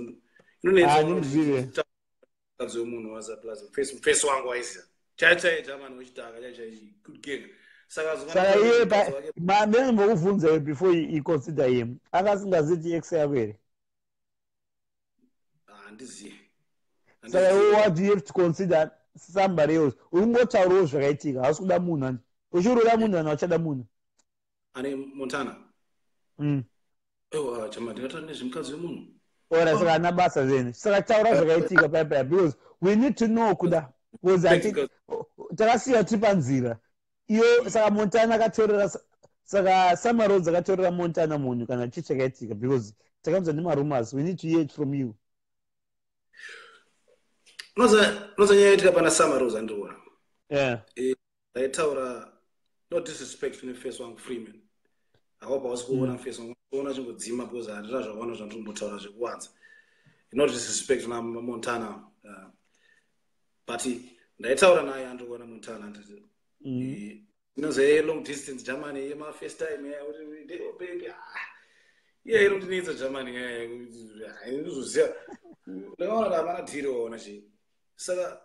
Handimuzivi. Mukadzi wemunhu waza plus mufesi wangu waiziya. Chai chai jamani wechitaka chai chai good gang. Saka Saka iye ndinombokubvunza iwe before you consider him. Akasingaziti ex yako here? Handizivi. Saka iwe, what do you have to consider somebody else? Uri kungotaurawo zvakaitika, hausi kuda munhu ani. Uchiroda munhu ani uchada munhu. Ane Montana. Ewa chama ndingataura nezvemukadzi wemunhu. Ora, saka hana basa zvenyu. Saka taura zvakaitika paya paya, because we need to know kuda. Because takasiya tiri panzira. Iyo saka Montana akatorera, saka Samarodes akatorera Montana munhu kana chii chakaitika, because takanzwa nemarumors. We need to hear it from you. Unoza nyaya yaitika pana Samarodes andiriona. Yeah. Ndaitaura, no disrespect kune face wangu Freeman. I hope hausi kuona face wangu. Kuona chingodzima because handina zvakawanda zvandiri zvekuwanza. No disrespect na Montana. But ndaitaura naye andiri Montana nditi inozi long distance Germany yema first time yeah, oh, baby, ah. Iye inondinetsa Germany inozoziva ndakaona kuti havana dhiri waona chii, saka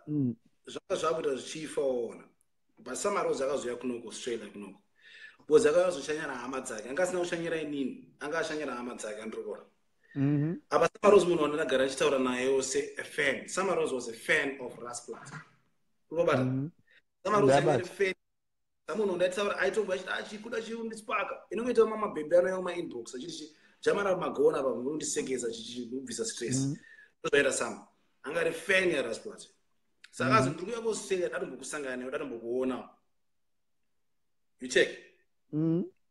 zvanga zvakuita zvichifa waona. But Samarodes akazouya kunoko Australia kunoko because akazoshanyira hama dzake, anga asina kushanyira inini, anga ashanyira hama dzake andiri kuona. Apa Samarodes munhu wandinagara achitaura naye se a fan. Samarodes was a fan of Rasplat, urikubata? Samarodes anga ari fan samunhu ndaitaura, aitombo achiti achikuda chiundispaka inongoita mamabhebhi anouya mumainbox achiti chi jamana magona pa unondisekesa chichibvisa stress. Ndozvaita Sama anga ari fan yaRasplat, saka azi ndiri kuuya kuAustralia, ndatombokusangana newe, ndatombokuona, you check.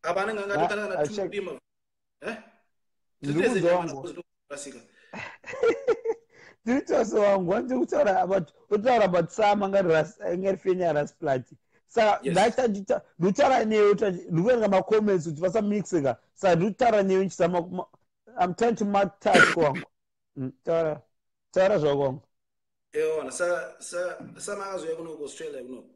Apa anenge angatokana kana I check. two eh. Ndiri kunzwa wangu. Rasika. Tiri tose wangu, wandiri kutaura about, utaura about Sam angari fan yaRasplat, saka ndaita ndikutaura newe, ndikuverenga macomments kuti vasamixika, saka ndikutaura newe nchizama I'm trying to multitask wangu. Taura, taura zvako wangu. Eona, saka Sama akazouya kunoko Australia kunoko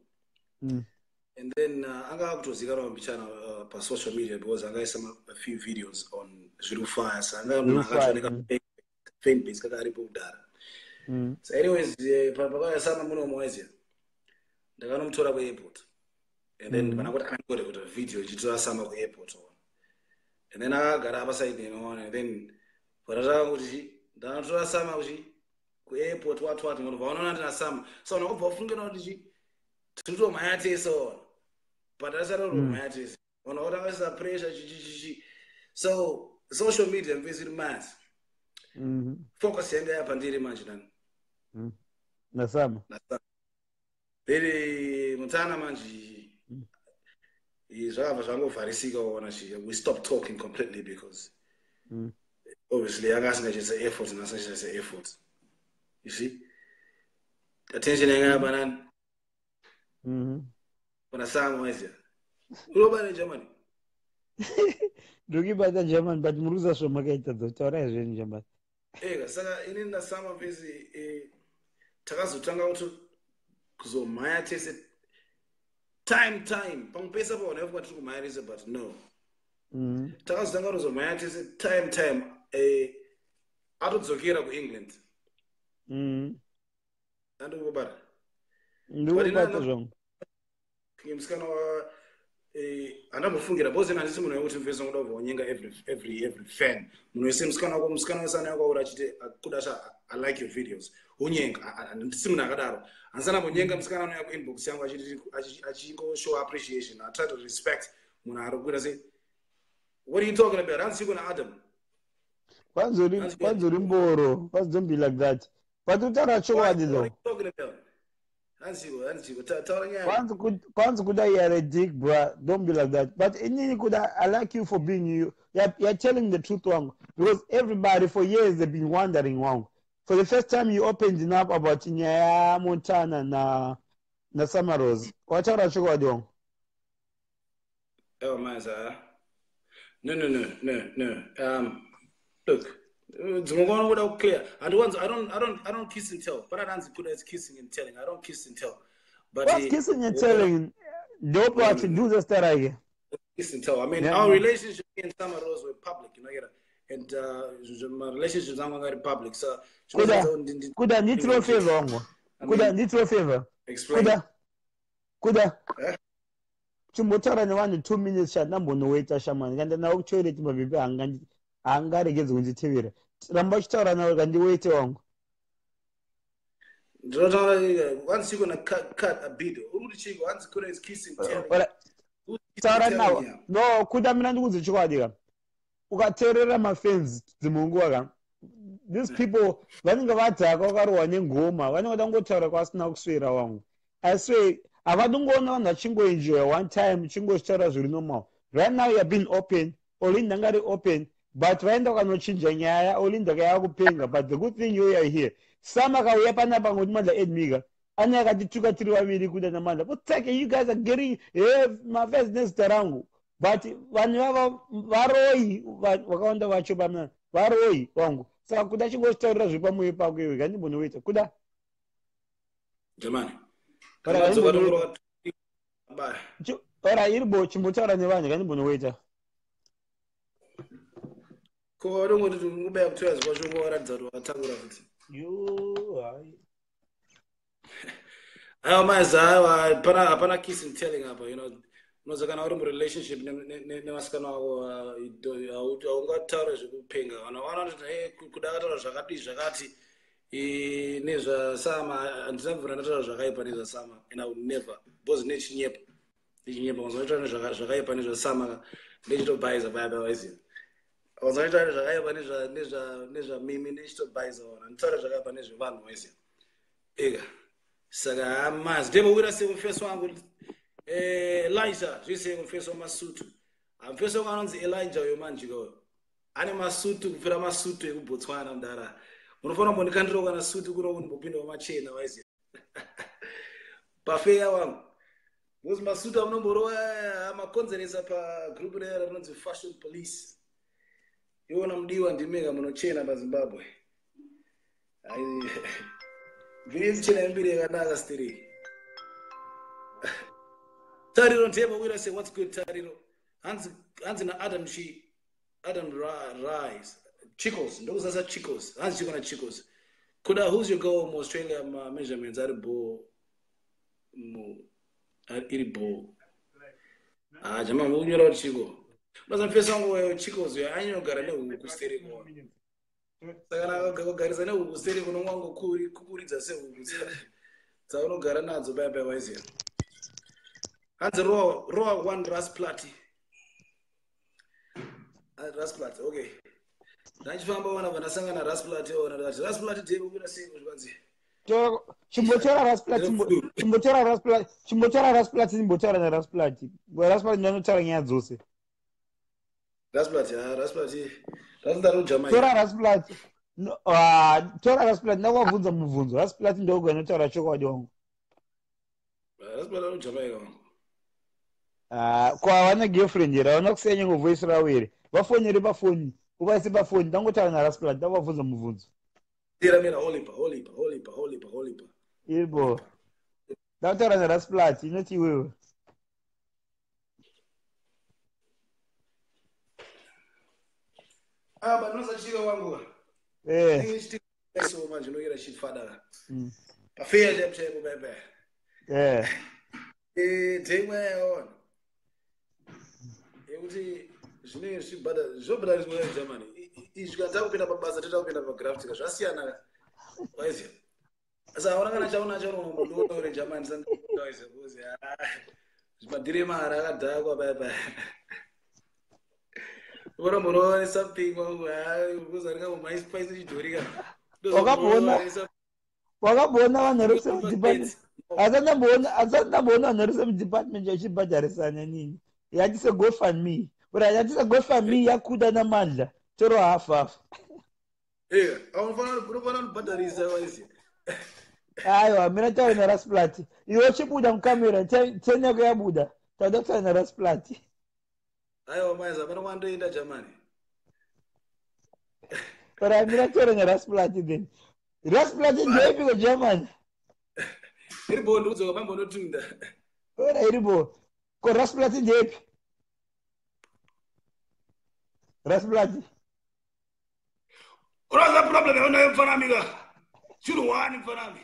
and then anga akutozikanwa mbichana pasocial media because angaisa a few videos on zviri kufaya, saka anga munhu Zviri kufaya, akatooneka fan base kaka aripo kudhara. So anyways, pakauya Sama munomo waiziya ndakanomutora kuairport and then pana kuti angorekota video ichitora Sama kuairport ona, and then akagara apasaidi inoona, and then patatanga kuti ndanotora Sama kuchi kuairport what what, ngoti vaonaona ndina Sama, so unobva ufungira kuti chi tiri kutomhanya tese ona, but asati kutomhanya tese ona kuti angaisa pressure chichichichi. So social media mfesi iri masi focus yanga yapandiri manje nani NaSama. Then Montana manje. Zvakabva zvangovharisika waona chi we stopped talking completely because obviously anga asingachiisa effort nasingachiisa effort, you see? Attention yanga yapanani? Pana Sama, waiziya urobana neGermany. Ndokibata German, but muri kuza zvamakaita dzotaurai zvenyu, German. Eka, saka inini naSama vese takazotanga kuti kuzomhanya tese time pamwe pese paona ifuka tiri kumhanya tese, but no, takazotanga kutozomhanya tese time atodzokera kuEngland. Andikubara. Ndikubata zvangu. Musikana wa handambofungira because ina handisi munhu wekuti mfesi wangu ndobva wanyenga every fan, munhu wese, musikana wako, musikana wese anouya kwauri achiti, "Kuda sha, I like your videos," unyenga. Handisi munhu akadaro. Handisana mbonyenga musikana anouya kuinbox yangu achingoshow appreciation. I try to respect munhu ari kuita sei. What are you talking about? Hanzi na Adam. Kwanzi uri mboro. Kwanzi don't be like that, but utaura chokwadi though. Hanziko, taura nyaya. Kwanzi kuda, you are a dick, bro. Don't be like that. But inini kuda, I like you for being you. You're telling the truth wangu, because everybody for years they've been wondering wangu. For the first time you opened up about nyaya yaMontana na Samaros, wataura chokwadi wangu. Oh man, sir. No, no, no, no, no. Look, dzimwe nguva unoda kuclear. Handiwanzi, I don't kiss and tell. But hanzi kuda is kissing and telling. I don't kiss and tell. But What's kissing and telling? Ndopo achiduza zita rake. Kiss and tell. I mean, our relationship in Summer Rose were public. And my relationships angu anga ari public. So Kuda, kuda, nditiro favor wangu. Kuda, nditiro favor. Explain. Kuda, kuda. Eh? Chimbotaura nevanhu 2 minutes chandambonowaita shamani kanda nawo kutoilet, mabhebhi haangaregedzi kunditevera. Ramba uchitaura nawo kandiwaite wangu. Ndinotaura once you gonna cut a bit. Uri kuti chiko? Hanzi kuda is kissing telling. Ora, Who's kissing taura telling nawo. here? No, kuda, mina ndikudze chokwadi ka, ukateerera mafans dzimwe nguva ka, these people vanenge vadhaka, vakarohwa nengoma, vanenge vada kungotaura kwasina kuswera wangu. I swear, havadi kungoona vanhu vachingoenjoya one time chingochitaura zviri normal. Right now you are being open. Olinda ngari open, but vaenda vakanochinja nyaya. Olinda kaya kupenga, but the good thing, you are here. Sama akauya panapa ngoti Mandla edmika ane akatituka tiri vaviri, kuda naMandla, but you guys are getting mafes nezita rangu, but vanhu vava varoi, vakawanda vacho pamna varoi wangu. Saka kuda, chingozvitaurira zviri pamwoyo pako iwe, ngandimbonoita kuda. Jamani. Ora, Kamadzoka tongorova bye. Ora, iribo, chimbotaura nevanhu, ngandimbonowaita. Ko wadongoti kubaya kutoya kwacho ngowaratidza kuti watakura futi. Yo, hai. Aiwa maiza, aiwa, hapana kiss and telling apa. Unoza kana uri murelationship nevasikana vako, haungataura zvekupenga. Vanhu vanoti, "Hey, kuda akataura zvakadi zvakati nezvaSama." Handina kubvira ndataura zvakaipa nezvaSama and I would never, because nechinyepa nechinyepa. Unozotaura zvakaipa nezvaSama, nechitobhaiza paya paya, waiziva. Unozotaura zvakaipa nezvamimi, nechitobhaiza ona. Nditaura zvakaipa nezvevanhu, waiziva. Ega, saka hamazi ndembowira sei mufesi wangu Elijah zvise mufesi wamasutu. Mufesi wangu anonzi Elijah uyo manjika uyo ane masutu kupfira masutu ekuBotswana. Mudara, munofanira kumbondikandirawo kana sutu kuno kundimbopinda wamachena, waiziva, pafeya wangu, because masutu amunomborova makonzeresa pagroup rera rinonzi Fashion Police. Iwona mudiwa ndimega munochena paZimbabwe. Mbiri yekuchena imbiri yakanaka stereki. Tariro ndebawira say what's good, Tariro. Hanzi naAdam chi Adam Rise Chicos, ndokuzasa Chicos. Hanzi chiko na Chicos. Kuda, who's your girl muAustralia? Ma-measurements ari bo iri bo. Ah, jama mukunyora kuti chiko unoza mufesi wangu wayo Chicos uyo anyogara nehuku stereko. Saka kana kugarisa nehuku stereko, unongwangokukuridza sehuku dzaunogara nadzo paya paya, waiziva. Hanzi roa roa one rasplati rasplat. Okay, ndachifamba ona vandasangana rasplat ona, ndikati, "Rasplat, ndeye kukwira sei?" Zvikanzi Chimbotora Rasplat, chimbotora Rasplat, chimbotora Rasplat, chimbotora naRasplat. Rasplat ndanotaura nyaya dzose. Rasplat, ha, Rasplat, Rasplat ari kuJamaica. Tora Rasplat. No, ah, tora Rasplat, ndakuvabvunza mubvunzo. Rasplat ndogo anotaura chokwadi wangu. Rasplat ari kuJamaica wangu. Ah, ko havana girlfriend here? Havana kusiya nyange voice ravo here? Vafonere pafoni. Uvaise pafoni, ndangotaura naRasplat, ndakuvabvunza mubvunzo. Mira, mira, holipa, holipa, holipa, holipa, holipa. Iripo. Ndakutaura naRasplat, inoti iwewe. Ah, but nosachika wangu. Eh. So manje unoyera chifada. Pafeya chaipo chaipo bebe. Eh. Eh, thengwe yaona. Yekuti zvinenge zvichibhadha zvobhadhariswa neGermany. Izvi kana takupinda pabasa toita kupinda pagraft ka zvasiyana. Waiziya. Saka hauna kana chaunacho unombondoona uri Germany sandaiziya because zvimadhiri emari akadhakwa paya paya. Unomborowa something wangu because aringambomaisipaisi chidhori ka. Wakamboona vanhu vari kusame department? Asati ndamboona vanhu vari kusame department vachibhadharisana nini. Yatise GoFundMe. Ura yatise GoFundMe yakuda namandla. Toro half half. Eh, unofanira kubhadharisa waiziya. Aiwa, mina taura naRasplat. Iwe chibuda mukamera, teni yako yabuda. Tauda kutaura naRasplat. Aiwa maiza, hapana kwandoenda Germany. Ora mina taura naRasplat then. Rasplat ndeipi kuGermany? Iripo ndikudzoka pambonotunda. Ora iripo. Ko Rasplat ndeipi? Rasplat. Unoza problem yaunayo mfanami ka. Chinhu one mfanami.